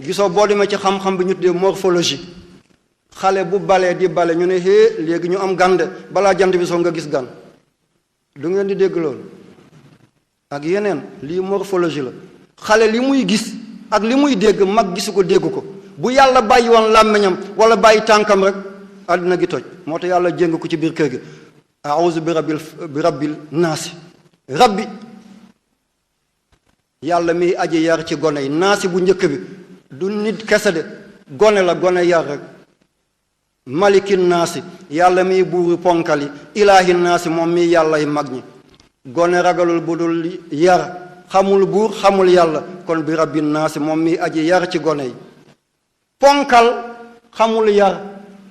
gisoo boo demee ci xam-xam bi ñu tuddee morphologie xale bu balee di bale ñu ne léegi ñu am gande balaa jant bi soo nga gis gan du ngeen di dégg loolu ak yeneen lii morphologie la xale li muy gis ak li muy dégg mag gisu ko dégg ko bu yàlla bàyyi woon làmmiñam wala bàyyi tànkam rek àddina gi toj moo tax yàlla jéng ko ci biir kër gi a'uuzu bi rabbil naasi rabbi yàlla miy aji yar ci gone yi naasi bu njëkk bi du nit kese de gone la gone yar rek malikin naasi yàlla miy buuru ponkali ilaahi naasi moom miy yàlla yi mag ñi gone ragalul bu dul yar xamul buur xamul yàlla kon bi rabbin naasi moom miy aji yar ci gone yi ponkal xamul yar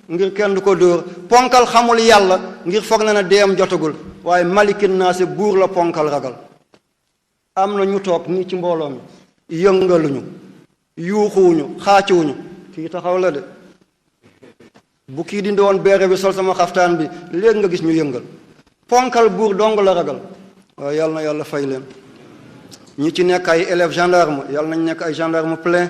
ngir kenn du ko dóor ponkal xamul yàlla ngir foog na ne deem jotagul waaye malikin naasi buur la ponkal ragal am na ñu toog nii ci mbooloo mi yëngaluñu yuuxuwuñu xaacuwuñu kii taxaw la de bu kii dindi woon beere bi sol sama xaftaan bi léegi nga gis ñu yëngal ponkal buur dong la ragal waaye yàlla na yàlla fay leen ñi ci nekk ay élèves gendarme yàlla nañ nekk ay gendarme plein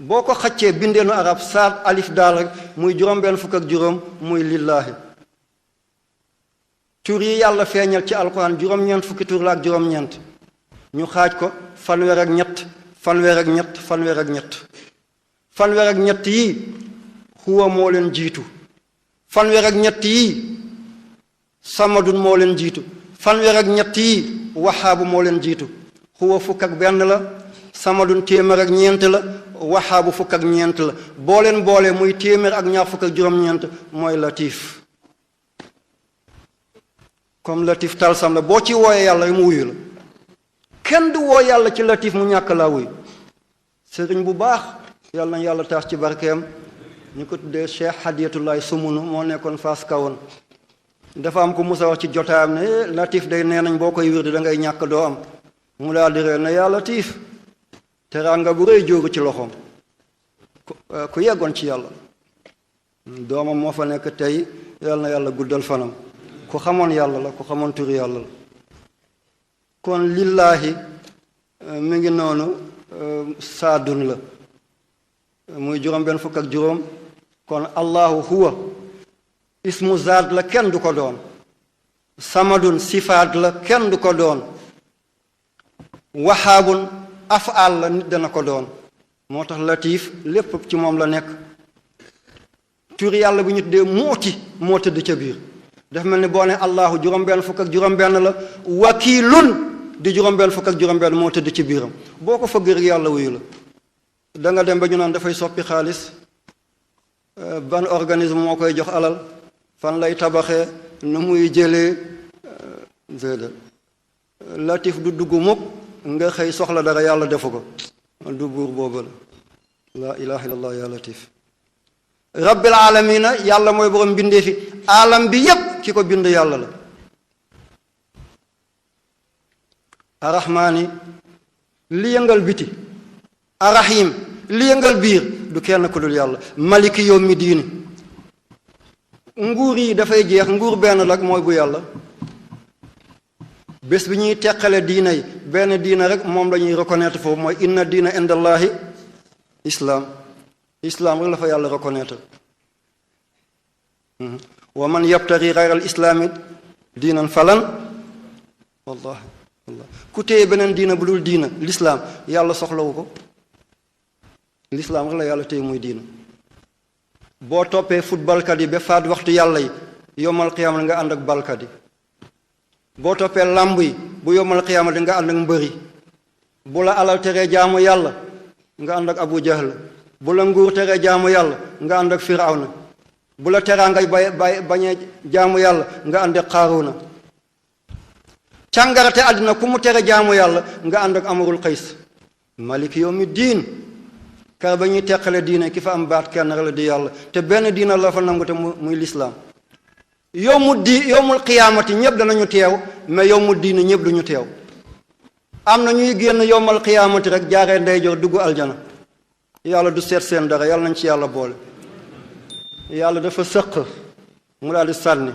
boo ko xaccee bindeenu arab saad alif daal rek muy juróom-benn fukk ak juróom muy lillaahi. tur yi yàlla feeñal ci alquran juróom-ñeent fukki tur la ak juróom-ñeent ñu xaaj ko fanweer ak ñett fanweer ak ñett fanweer ak ñett. fanweer ak ñett yi huwa moo leen jiitu, fanweer ak ñett yi samadun moo leen jiitu, fanweer ak ñett yi waxaabu moo leen jiitu. huwa fukk ak benn la, samadun téeméer ak ñeent la, waxaabu fukk ak ñeent la. boo leen boole muy téeméer ak ñaar fukk ak juróom-ñeent mooy latif. comme latif talsam la, boo ci wooyee yàlla rek mu wuyu la. kenn du woo yàlla ci latif mu ñàkk laa wuyu. sëriñ bu baax yàlla na yàlla taas ci barkeem ñu ko tuddee Cheikh Hadiyatullahi Sumunu moo nekkoon Fass kawoon. dafa am ko musa wax ci jotaayam ne latif day nee nañ boo koy wirdi da ngay ñàkk doo am. mu daal di ree ne yaa latif teraanga bu rëy jóoru ci loxoom ku yeggoon ci yàlla. doomam moo fa nekk tey yàlla na yàlla guddal fanam. ku xamoon yàlla la ku xamoon turi yàlla la. kon lillaahi mi ngi noonu saadun la muy juróom benn fukk ak juróom. kon allahu huwa ismu zaad la kenn du ko doon. samadun sifaat la kenn du ko doon. waxaabun afaal la nit dana ko doon. moo tax latif lépp ci moom la nekk. tur yàlla bu ñu tuddee mooti moo tëdd ca biir. dafa mel ni boo ne allahu juróom-benn fukk ak juróom-benn la. wakiilun di juróom-benn fukk ak juróom-benn moo tëdd ci biiram. boo ko fëgg rek yàlla wuyu la. da nga dem ba ñu naan dafay soppi xaalis. ban organisme moo koy jox alal. fan lay tabaxee nu muy jëlee. latif du dugg mukk nga xëy soxla dara yàlla defu ko. du buur boobu la. laa ilaha illallah ya latif. rabbil alamina yàlla mooy borom bindee fi alam bi yépp ki ko bind yàlla la. arrahmaani li yëngal biti. arrahim li yëngal biir du kenn ku dul yàlla. maliki yawmi diini nguur yi dafay jeex nguur benn rek mooy bu yàlla. bés bi ñuy teqale diina yi benn diina rek moom la ñuy reconnaître foofu mooy inna diina indallahi islam. islam rek la fa yàlla reconnaître. wa man yabtari gayra al islaami diinan falan wallahi ku téye beneen diina bu dul diina l'islam yàlla soxlawu ko. l'islam rek la yàlla téye muy diina. boo toppee footballkat yi ba faat waxtu yàlla yi yomal qiyaama nga ànd ak balkat yi. boo toppee làmb yi bu yomal qiyaama nga ànd ak mbëri. bu la alal teree jaamu yàlla nga ànd ak abu jahl. bu la nguur teree jaamu yàlla nga ànd ak firawna. bu la teraa ngay bañee jaamu yàlla nga ànd ak qaaruna. càngarate àddina ku mu tere jaamu yàlla nga ànd ak amarul qays. maliki yawmi diin kar ba ñuy teqale diine ki fa am baat kenn rek la di yàlla te benn diina la fa nangu te muy lislaam. yowmul qiyaamati ñëpp danañu teew mais yowmul diine ñëpp duñu teew. am na ñuy génn yowmal qiyaamati rek jaaree ndeyjoor dugg aljana. yàlla du seet seen dara yàlla nañ ci yàlla boole. yàlla dafa sëq mu daal di sànni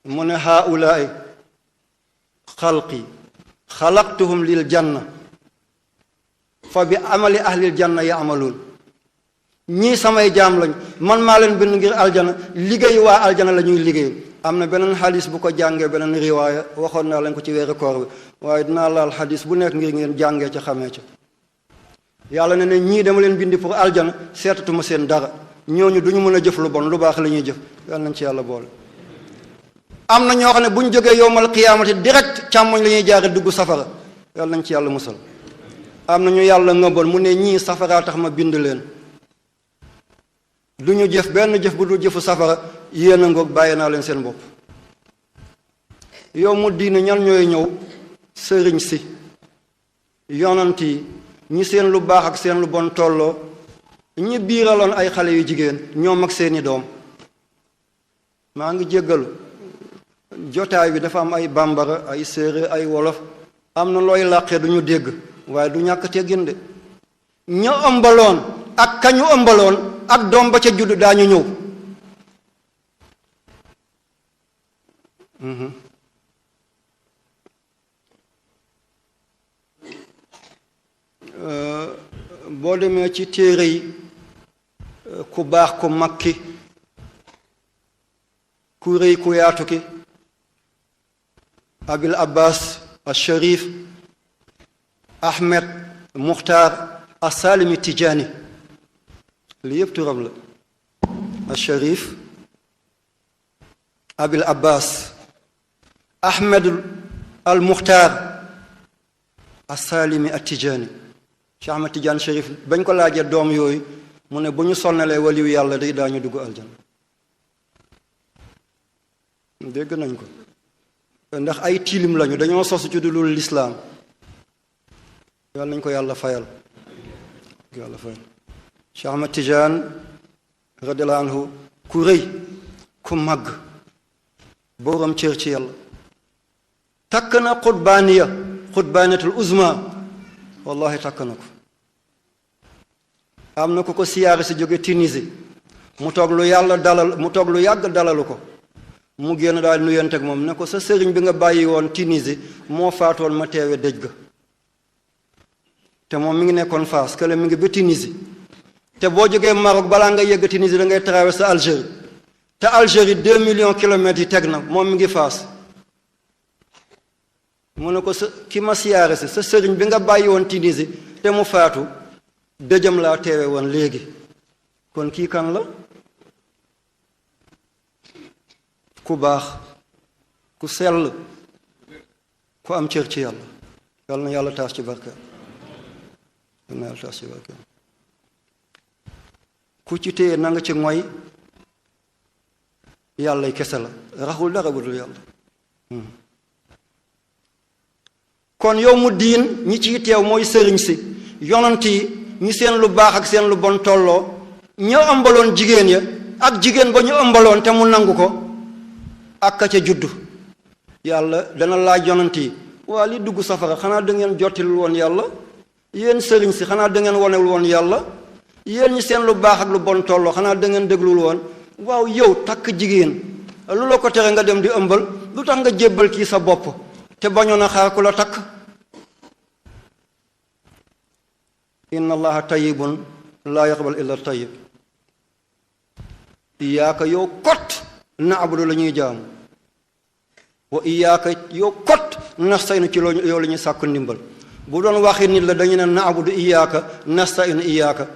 mu ne haulaay xalqi xalaqtuhum lil janna fa bi amali ahlil janna yaamaluun. ñii samay jaam lañ man maa leen bind ngir aljana liggéey waa aljana la ñuy liggéey. am na beneen xadis bu ko jàngee beneen riwaaya waxoon naa leen ko ci weeru koor bi waaye dinaa laal xadis bu nekk ngir ngeen jàngee ca xamee ca. yàlla ne ne ñii dama leen bindi pour aljana seetatuma seen dara ñooñu duñu mën a jëf lu bon lu baax la ñuy jëf yàlla nañ ci yàlla boole. am na ñoo xam ne bu ñu jógee yowmal qiyaamati direct càmmoñ la ñuy jaare dugg safara yàlla nañ ci yàlla musal. am na ñu yàlla ngëboon mu ne ñii safaraa tax ma bind leen. du ñu jëf benn jëf bu dul jëfu safara yéen a ngoog bàyyi naa leen seen bopp. yow mu diine ñan ñooy ñëw sëriñ si yonant yi ñi seen lu baax ak seen lu bon tolloo ñi biiraloon ay xale yu jigéen ñoom ak seeni doom. maa ngi jéggalu jotaay bi dafa am ay bambara ay séeréer ay wolof am na looy làqee du ñu dégg waaye du ñàkk teggin de. ña ëmbaloon ak kañu ëmbaloon ak doom ba ca judd daañu ñëw. boo demee ci téere yi ku baax ku mag ki ku rëy ku yaatu ki Abil Abbas al-Sharif Ahmed Muxtaar as-Salimi Tijaani li yëpp turam la al-Sharif Abil Abbas Ahmed al-Muxtaar as-Salimi at-Tijaani Cheikh Ahmed Tidiane Sharif bañ ko laajee doom yooyu mu ne bu ñu sonnalee waliyu yàlla day daañu dugg aljana dégg nañ ko ndax ay tilim lañu dañoo sosu ci dulul lislaam yàlla nañ ko yàlla fayal Cheikh Ahmed Tidiane radiyallahu anhu ku rëy ku màgg boroom cër ci yàlla takk na xutbaaniyatul uzma wallahi takk na ko am na ku ko siyaare si jóge Tunisie mu toog lu yàgg dalalu ko mu génn daal nuyanteeg moom ne ko sa sëriñ bi nga bàyyi woon Tunisie moo faatoon ma teewe dëj ga te moom mi ngi nekkoon Faas kële mi ngi ba Tunisie te boo jógee Maroc balaa nga yegg Tunisie da ngay traversé Algérie te Algérie 2 millions kilomètres yi teg na moom mi ngi Faas mu ne ko ki ma siyaare si sa sëriñ bi nga bàyyi woon Tunisie te mu faatu dëjëm laa teewe woon léegi kon kii kan la ku baax ku sell ku am cër ci yàlla yàlla na yàlla taas ci barke ku ci téye na nga ci ngoy yàlla kese la raxul dara bu dul yàlla kon yow mu diin ñi ciy teew mooy sëriñ si yonant yi ñi seen lu baax ak seen lu bon tolloo ña ëmbaloon jigéen ya ak jigéen ba ñu ëmbaloon te mu nangu ko ak ka ca juddu yàlla dana laaj yonant yi waa li dugg safara xanaa da ngeen jottilul woon yàlla yéen sëriñ si xanaa da ngeen wonewul woon yàlla yéen ñi seen lu baax ak lu bon tolloo xanaa da ngeen déglul woon waaw yow takk jigéen lu la ko tere nga dem di ëmbal lu tax nga jébbal kii sa bopp te bañoon a xaar ku la takk inna allaha tayyibun laa yaqbal illa tayyib iyaaka yow kot na'budu la ñuy jaamu wa iyaaka yow kot nasta'inu ci yow la ñuy sàkku ndimbal bu doon waxi nit la dañu ne na'budu iyaaka nasta'inu iyaaka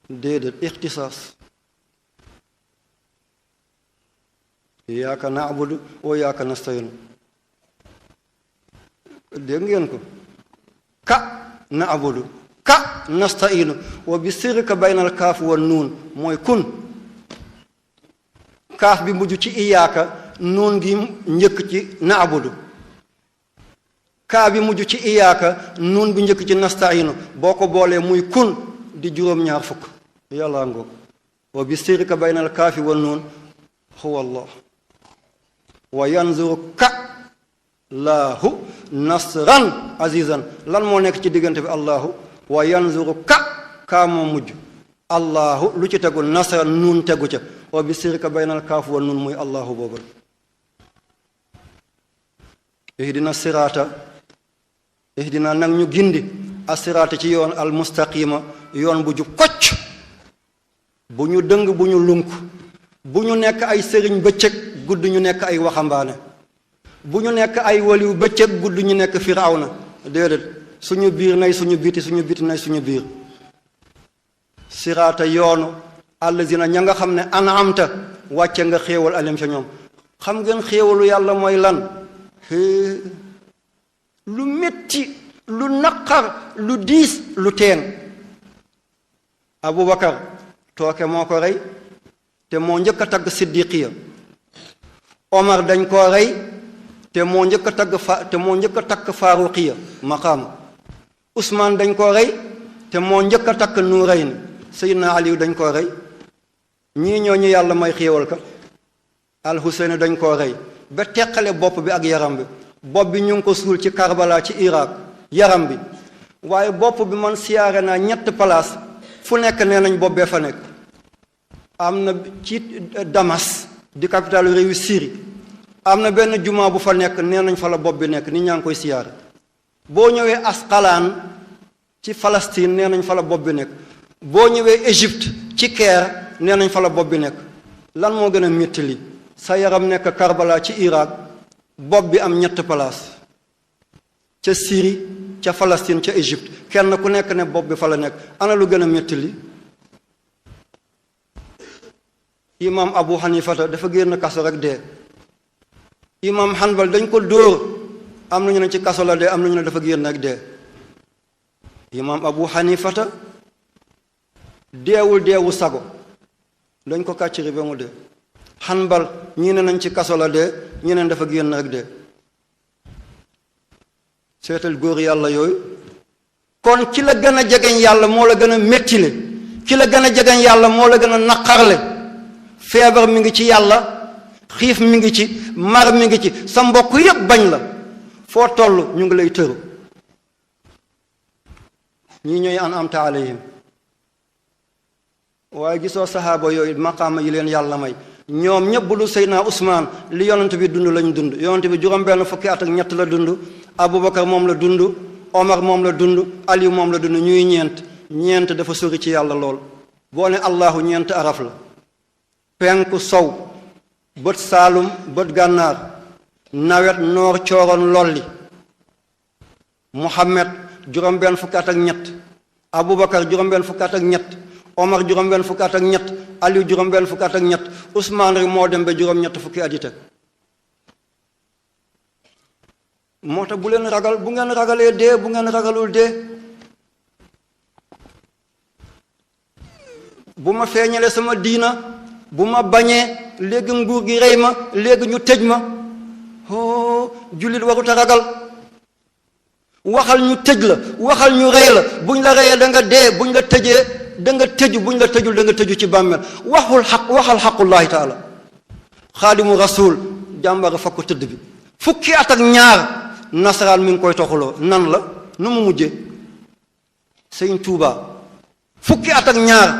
déedéet ixtisaas iyaaka na'budu wa iyaaka nasta'inu dégg ngeen ko ka na'budu ka nasta'inu wa bi sirrika baynal kaaf wa nuun mooy kun kaaf bi mujj ci iyaaka nuun gi njëkk ci na'budu kaa bi mujj ci iyaaka nuun bi njëkk ci nasta'inu boo ko boolee muy kun di juróom-ñaar fukk yàlla ngoog wa bi sirrika baynal kaafi wa nuun huwa allah wa yanzuru ka laahu nasran azizan lan moo nekk ci diggante bi allahu wa yanzuru ka moo mujj allahu lu ci tegu nasran nuun tegu ca wa bi sirrika baynal kaaf wa nuun muy allahu boobu ihdina siraata ihdina nag ñu gindi asiraata ci yoon al mustaqima yoon bu jub kocc bu ñu dëng bu ñu lunk bu ñu nekk ay sëriñ bëccëg gudd ñu nekk ay waxambaane bu ñu nekk ay waliw bëccëg gudd ñu nekk firawna déedéet suñu biir nay suñu biti suñu biti nay suñu biir siraata yoonu allazina ña nga xam ne an'amta wàcce nga xéewal alim ca ñoom xam ngeen xéewalu yàlla mooy lan lu metti lu naqar lu diis lu teen Abubakar tooke moo ko rey te moo njëkk a tagg siddiqiya Omar dañ koo rey te moo njëkk a takk faaruqiya maqaama Usmaan dañ koo rey te moo njëkk a takk nuurayni Seydina Aliyu dañ koo rey ñii ñooñu yàlla may xéewal ka al Huseyn dañ koo rey ba teqale bopp bi ak yaram bi bopp bi ñu ngi ko suul ci Karbala ci Irak yaram bi waaye bopp bi man siyaare naa 3 place fu nekk nee nañ bopp bee fa nekk am na ci Damas di capitale réewu Syrie am na benn jumaa bu fa nekk nee nañ fa la bopp bi nekk nit ñaa ngi koy siyaare boo ñëwee Asqalaan ci Palestine nee nañ fa la bopp bi nekk boo ñëwee Égypte ci Caire nee nañ fa la bopp bi nekk lan moo gën a métti li sa yaram nekk Karbala ci Irak bopp bi am 3 place ca Syrie ca Palestine ca Égypte kenn ku nekk ne bopp bi fa la nekk ana lu gën a métti li imam Abu Hanifata dafa génn kaso rek dee imam Hanbal dañ ko dóor am nañu ne ci kaso la dee am nañu ne dafa génn rek dee imam Abu Hanifata deewu sago dañ ko kàcciri ba mu dee Hanbal ñii ne nañ ci kaso la dee ñeneen dafa génn rek dee seetal góor yàlla yooyu kon ki la gën a jegeñ yàlla moo la gën a mettile ki la gën a jegeñ yàlla moo la gën a naqarle feebar mi ngi ci yàlla xiif mi ngi ci mar mi ngi ci sa mbokk yépp bañ la foo toll ñu ngi lay tëru ñii ñooy an'amta alayhim waaye gisoo saxaaba yooyu maqaama yi leen yàlla may ñoom ñëpp bu dul Seydina Usmaan li yonent bi dund lañ dund yonent bi juróom-benn fukki at ak ñett la dund Abubakar moom la dund Omar moom la dund Ali moom la dund ñuy ñeent dafa sori ci yàlla lool boo ne allahu ñeent araf la penku sow bët saalum bët gànnaar nawet noor cooroon lolli Muhammad juróom-benn fukki at ak ñett Abubakar juróom-benn fukki at ak ñett Omar juróom-benn fukki at ak ñett Aliou juróom-benn fukki at ak ñett Ousmane rek moo dem ba juróom-ñett fukki at yi teg moo tax bu leen ragal bu ngeen ragalee dee bu ngeen ragalul dee bu ma feeñalee sama diina bu ma bañee léegi nguur gi rey ma léegi ñu tëj ma jullit warut a ragal waxal ñu tëj la waxal ñu rey la buñ la reyee da nga dee buñ la tëjee da nga tëju buñ la tëjul da nga tëju ci bàmmeel waxal xaqullahi taala xaadimu rasul jàmbara fa ko tëdd bi fukki at ak ñaar nasaraan mi ngi koy toxuloo nan la nu mu mujjee sëñ Tuuba fukki at ak ñaar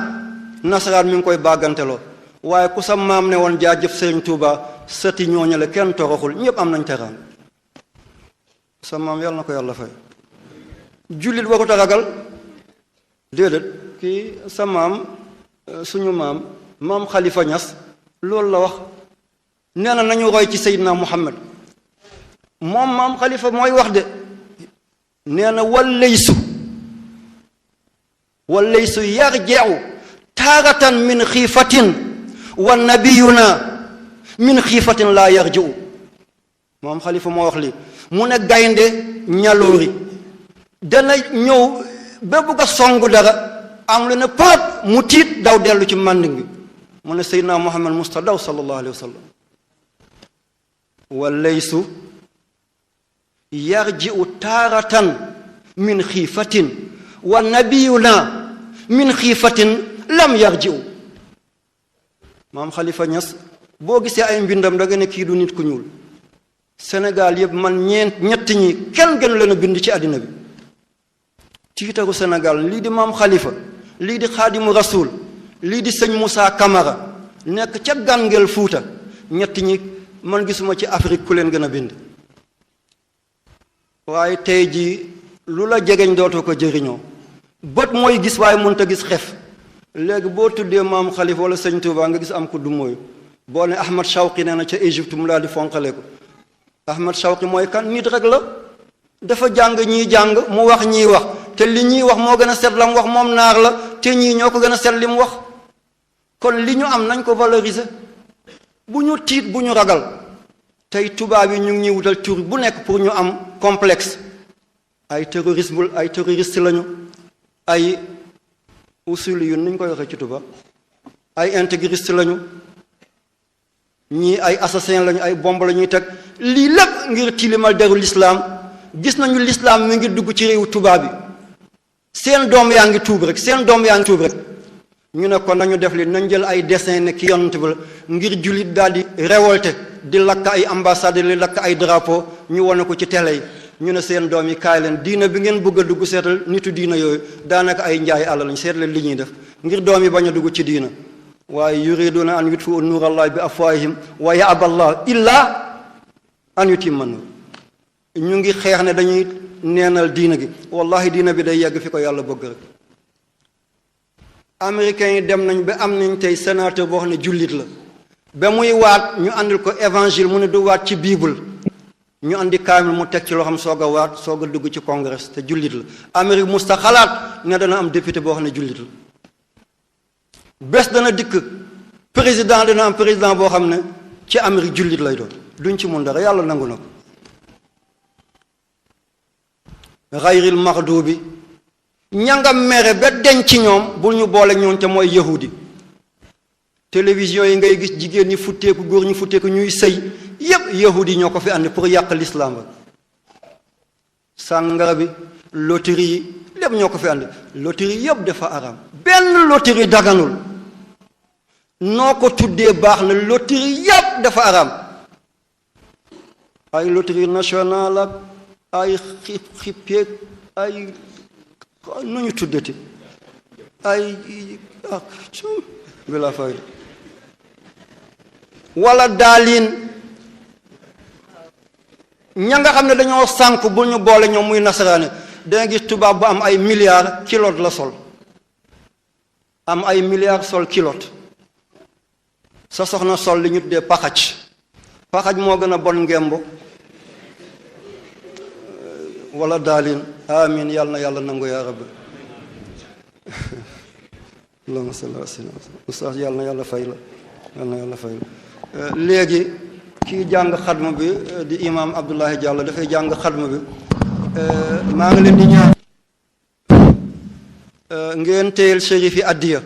nasaraan mi ngi koy bàgganteloo waaye ku sa maam ne woon jaajëf sëñ Tuuba sëti ñooñale kenn toroxul ñépp am nañ teraan sa maam yàlla na ko yàlla fay jullit warut a ragal déedéet kii sa maam suñu maam Xalifa Ñas loolu la wax nee na nañu roy ci Seydina Muhammad moom maam Xalifa mooy wax de nee na wallaysu yarjeew taaratan min xiifatin wa nabiyuna min xiifatin laa yarji'u moom Xalifa moo wax lii mu ne gaynde ñaloori dana ñëw ba bugg a songu dara am lu ne paat mu tiit daw dellu ci mànding bi mu ne Seydina Muhammad musta daw sallallahu alayhi wa sallam wallaysu yarji'u taaratan min xiifatin wa nabiyuna min xiifatin lam yarji'u maam Xalifa Ñas boo gisee ay mbindam da nga ne kii du nit ku ñuul Sénégal yëpp man ñett ñi kenn gënu leen a bind ci àddina bi tiitaru Sénégal lii di maam Xalifa lii di xaadimu rasul lii di sëñ Moussa Camara nekk ca Gàngeel Fuuta ñett ñi man gisuma ci Afrique ku leen gën a bind waaye tey jii lu la jegeñ dootoo ko jëriñoo bët mooy gis waaye mënta gis xef léegi boo tuddee maam Xalifa wala sëñ Tuuba nga gis am ko du mooyu boo ne Ahmad Shawqi nee na ca Égypte mu daal di fonkale ko Ahmad Shawqi mooy kan nit rek la dafa jàng ñii jàng mu wax ñii wax te li ñuy wax moo gën a set la mu wax moom naar la te ñii ñoo ko gën a set li mu wax kon li ñu am nañ ko valoriser bu ñu tiit bu ñu ragal tey tubaab yi ñu ngi ñuy wutal tur bu nekk pour ñu am complexe ay terroriste lañu ay usuli yu nuñ koy waxee ci tubaab ay intégriste lañu ñii ay assassin lañu ay bombe la ñuy teg lii lépp ngir tilimal deru lislaam gis nañu lislaam mi ngi dugg ci réewu tubaab yi seen doom yaa ngi tuub rek ñu ne kon nañu def li nañ jël ay dessin ne ki yonent bi ngir jullit daal di révolté di lakk ay ambassade li lakk ay drapeau ñu wane ko ci télé yi ñu ne seen doom yi kaay leen diina bi ngeen bëgg a dugg seetal nitu diina yooyu daanaka ay njaay àll lañ seet leen li ñuy def ngir doom yi bañ a dugg ci diina waaye yuriduna an yutfi'u nuurallahi bi afwaahihim wa ya'ba Allah illa an yutimma nuur ñu ngi xeex ne dañuy neenal diina gi wallahi diina bi day yegg fi ko yàlla bëgg rek. américains yi dem nañ ba am nañ tey sénateur boo xam ne jullit la ba muy waat ñu andil ko évangile mu ne du waat ci bible ñu andi kaamil mu teg ci loo xam soog a waat soog a dugg ci congrès te jullit la. Amérique musta xalaat ne dana am député boo xam ne jullit la. bés dana dikk président dana am président boo xam ne ci Amérique jullit lay doon duñ ci mun dara yàlla nangu na ko. xayril maxduubi ñanga mere ba denc ci ñoom bul ñu boole ñoom te mooy yahudi. télévision yi ngay gis jigéen ñi futteeku góor ñi futteeku ñuy sëy yépp yahudi ñoo ko fi andi pour yàq l'islam ba. sàngara bi loterie yi lépp ñoo ko fi andi loterie yépp dafa araam benn loterie daganul noo ko tuddee baax na loterie yépp dafa araam ay loterie nationale ak ay xippeeg ay nu ñu tuddati ay bila fayda wala daaliin ña nga xam ne dañoo sànk bu ñu boole ñoom muy nasaraane danga gis tubaab bu am ay milliards kilote la sol am ay milliards sol kilote sa soxna sol li ñu tuddee paxaj moo gën a bon ngembo wala daalin amin yàlla na yàlla nangu yaa rabbi allahumma salli ala sayyidina ustaas yàlla na yàlla fay la yàlla na yàlla fay la léegi kii jàng xadma bi di imam Abdoulaye Diallo dafay jàng xadma bi maa ngi leen di ñaan ngeen téyel shérif yi addiya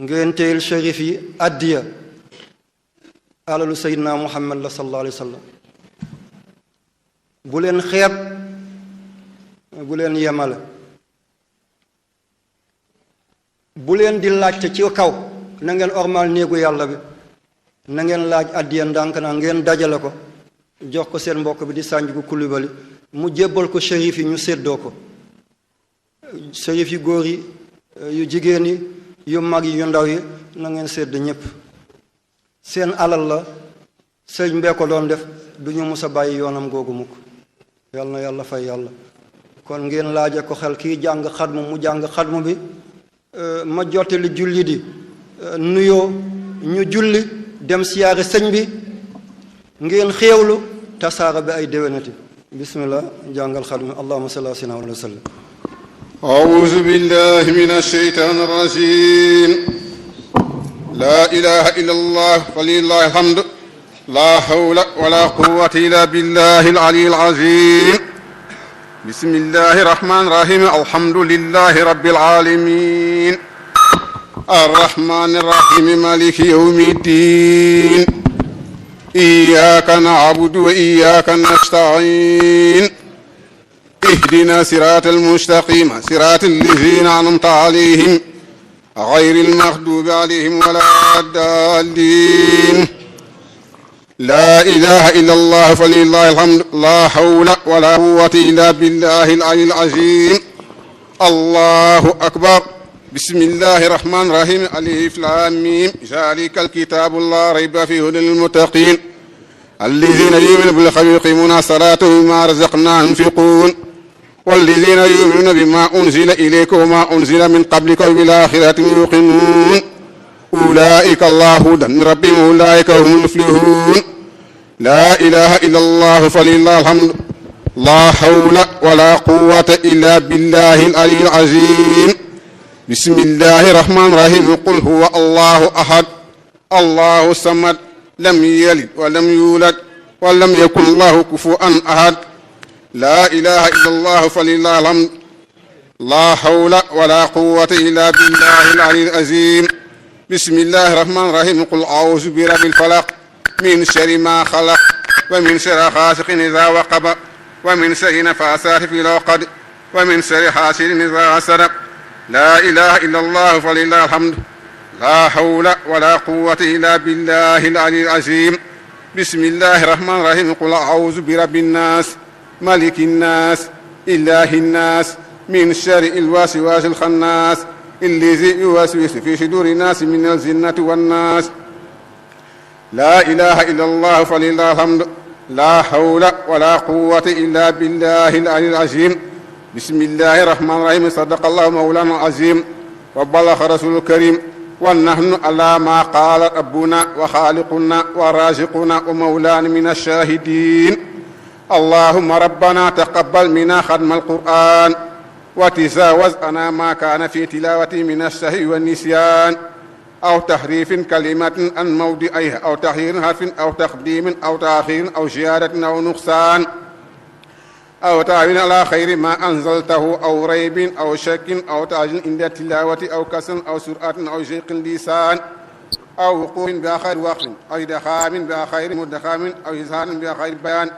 ngeen téyel shérif yi addiya alalu sayyidina Muhammad la sallallahu alayhi wa sallam bu leen xeeb bu leen yemale bu leen di laajte ci kaw na ngeen ormal néegu yàlla bi na ngeen laaj addiya ndànk naa ngeen dajale ko jox ko seen mbokk bi di Sanjugu Kulibali mu jébbal ko shérif yi ñu séddoo ko shérif yu góor yi yu jigéen yi yu mag yi yu ndaw yi na ngeen sédd ñépp seen alal la sëñ mbee ko doon def du ñu mus a bàyyi yoonam googu mukk yàlla na yàlla fay yàlla kon ngeen laaje ko xel kii jàng xadmu mu jàng xadmu bi ma jottali julli di nuyoo ñu julli dem siyaare sëñ bi ngeen xéewlu tasaara bi ay déwénati bismillah jàngal xadmu allahumma salli ala sayyidina wa sallam أعوذ بالله من الشيطان الرجيم لا إله إلا الله ولله الحمد لا حول ولا قوة إلا بالله العلي العظيم بسم الله الرحمن الرحيم الحمد لله رب العالمين الرحمن الرحيم مالك يوم الدين إياك نعبد وإياك نستعين اهدنا صراط المستقيم صراط الذين أنعمت عليهم غير المغضوب عليهم ولا الضالين لا إله إلا الله فلله الحمد لا حول ولا قوة إلا بالله العلي العظيم الله أكبر بسم الله الرحمن الرحيم ألف لام ميم ذلك الكتاب لا ريب فيه هدى للمتقين الذين يؤمنون بالغيب ويقيمون الصلاة ومما رزقناهم ينفقون والذين يؤمنون بما أنزل إليك وما أنزل من قبلك وبالآخرة يوقنون أولئك الله هدى من ربهم أولئك هم المفلحون لا إله إلا الله فلله الحمد لا حول ولا قوة إلا بالله العلي العظيم بسم الله الرحمن الرحيم قل هو الله أحد الله الصمد لم يلد ولم يولد ولم يكن له كفوا أحد لا إله إلا الله فلله الحمد لا حول ولا قوة إلا بالله العلي العظيم بسم الله الرحمن الرحيم قل أعوذ برب الفلق من شر ما خلق ومن شر غاسق إذا وقب ومن شر نفاثات في العقد ومن شر حاسد إذا حسد لا إله إلا الله فلله الحمد لا حول ولا قوة إلا بالله العلي العظيم بسم الله الرحمن الرحيم قل أعوذ برب الناس ملك الناس إله الناس من شر الوسواس الخناس الذي يوسوس في صدور الناس من الجنة والناس لا إله إلا الله فلله الحمد لا حول ولا قوة إلا بالله العلي العظيم. بسم الله الرحمن الرحيم. صدق الله مولانا العظيم وبلغ رسول الكريم، ونحن على ما قال ربنا وخالقنا ورازقنا ومولانا من الشاهدين. اللهم ربنا تقبل منا ختم القرآن وتجاوز عنا ما كان في تلاوته من السهو والنسيان أو تحريف كلمة عن موضعها أو تغيير حرف أو تقديم أو تأخير أو زيادة أو نقصان أو تعويل على خير ما أنزلته أو ريب أو شك أو تعجيل عند التلاوة أو كسل أو سرعة أو زيق اللسان أو وقوف بآخر وقت أو إدخام بآخر مدخام أو إظهار بآخر بيان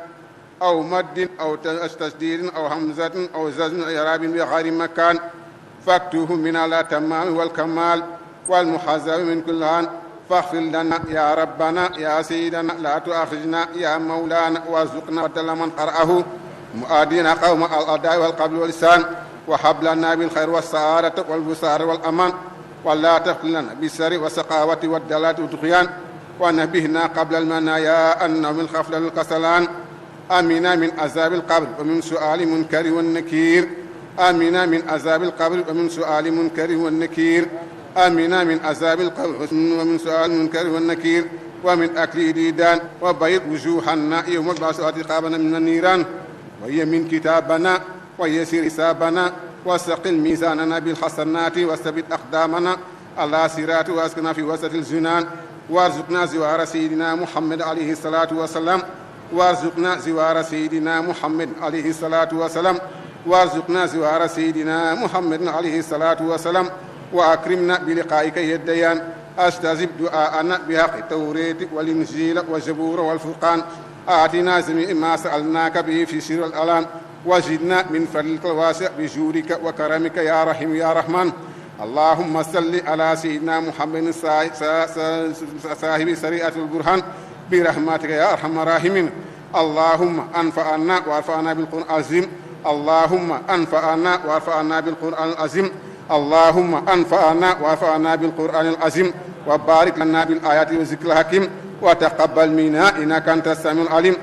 أو مد أو تشديد أو همزة أو زجر أو إعراب بآخر مكان، فاكتوه من على التمام والكمال والمحذر من كل هان. فاغفر لنا يا ربنا يا سيدنا، لا تؤاخذنا يا مولانا، وارزقنا بدل من قرأه مؤادين قوم الأداء والقبل واللسان، وهب لنا بالخير والسعادة والبصار والأمان، ولا تغفر لنا بالسر والسقاوة والدلال والطغيان، ونبهنا قبل المنايا أنه من خفل الكسلان. آمنا من عذاب القبر ومن سؤال منكر والنكير. آمنا من عذاب القبر ومن سؤال منكر والنكير. آمنا من عذاب القبر ومن سؤال منكر والنكير، ومن أكل ديدان، وبيض وجوهنا يوم البعث واتقابنا من النيران، ويمن كتابنا ويسير حسابنا، وثقل ميزاننا بالحسنات، وثبت أقدامنا على صراط، واسكنا في وسط الجنان، وارزقنا زوار سيدنا محمد عليه الصلاة والسلام، وارزقنا زوار سيدنا محمد عليه الصلاة والسلام، وارزقنا زوار سيدنا محمد عليه الصلاة والسلام، وأكرمنا بلقائك يا الديان. أستجب دعاءنا بحق التوراة والإنجيل والزبور والفرقان. آتنا جميع ما سألناك به في سر الألان، وزدنا من فضلك الواسع بجودك وكرمك يا رحيم يا رحمن. اللهم صل على سيدنا محمد صاحب سريعة البرهان برحمتك يا أرحم الراحمين. اللهم أنفعنا وارفعنا بالقرآن العظيم. اللهم أنفعنا وارفعنا بالقرآن العظيم. اللهم أنفعنا وارفعنا بالقرآن العظيم، وبارك لنا بالآيات والذكر الحكيم، وتقبل منا إنك أنت السميع العليم.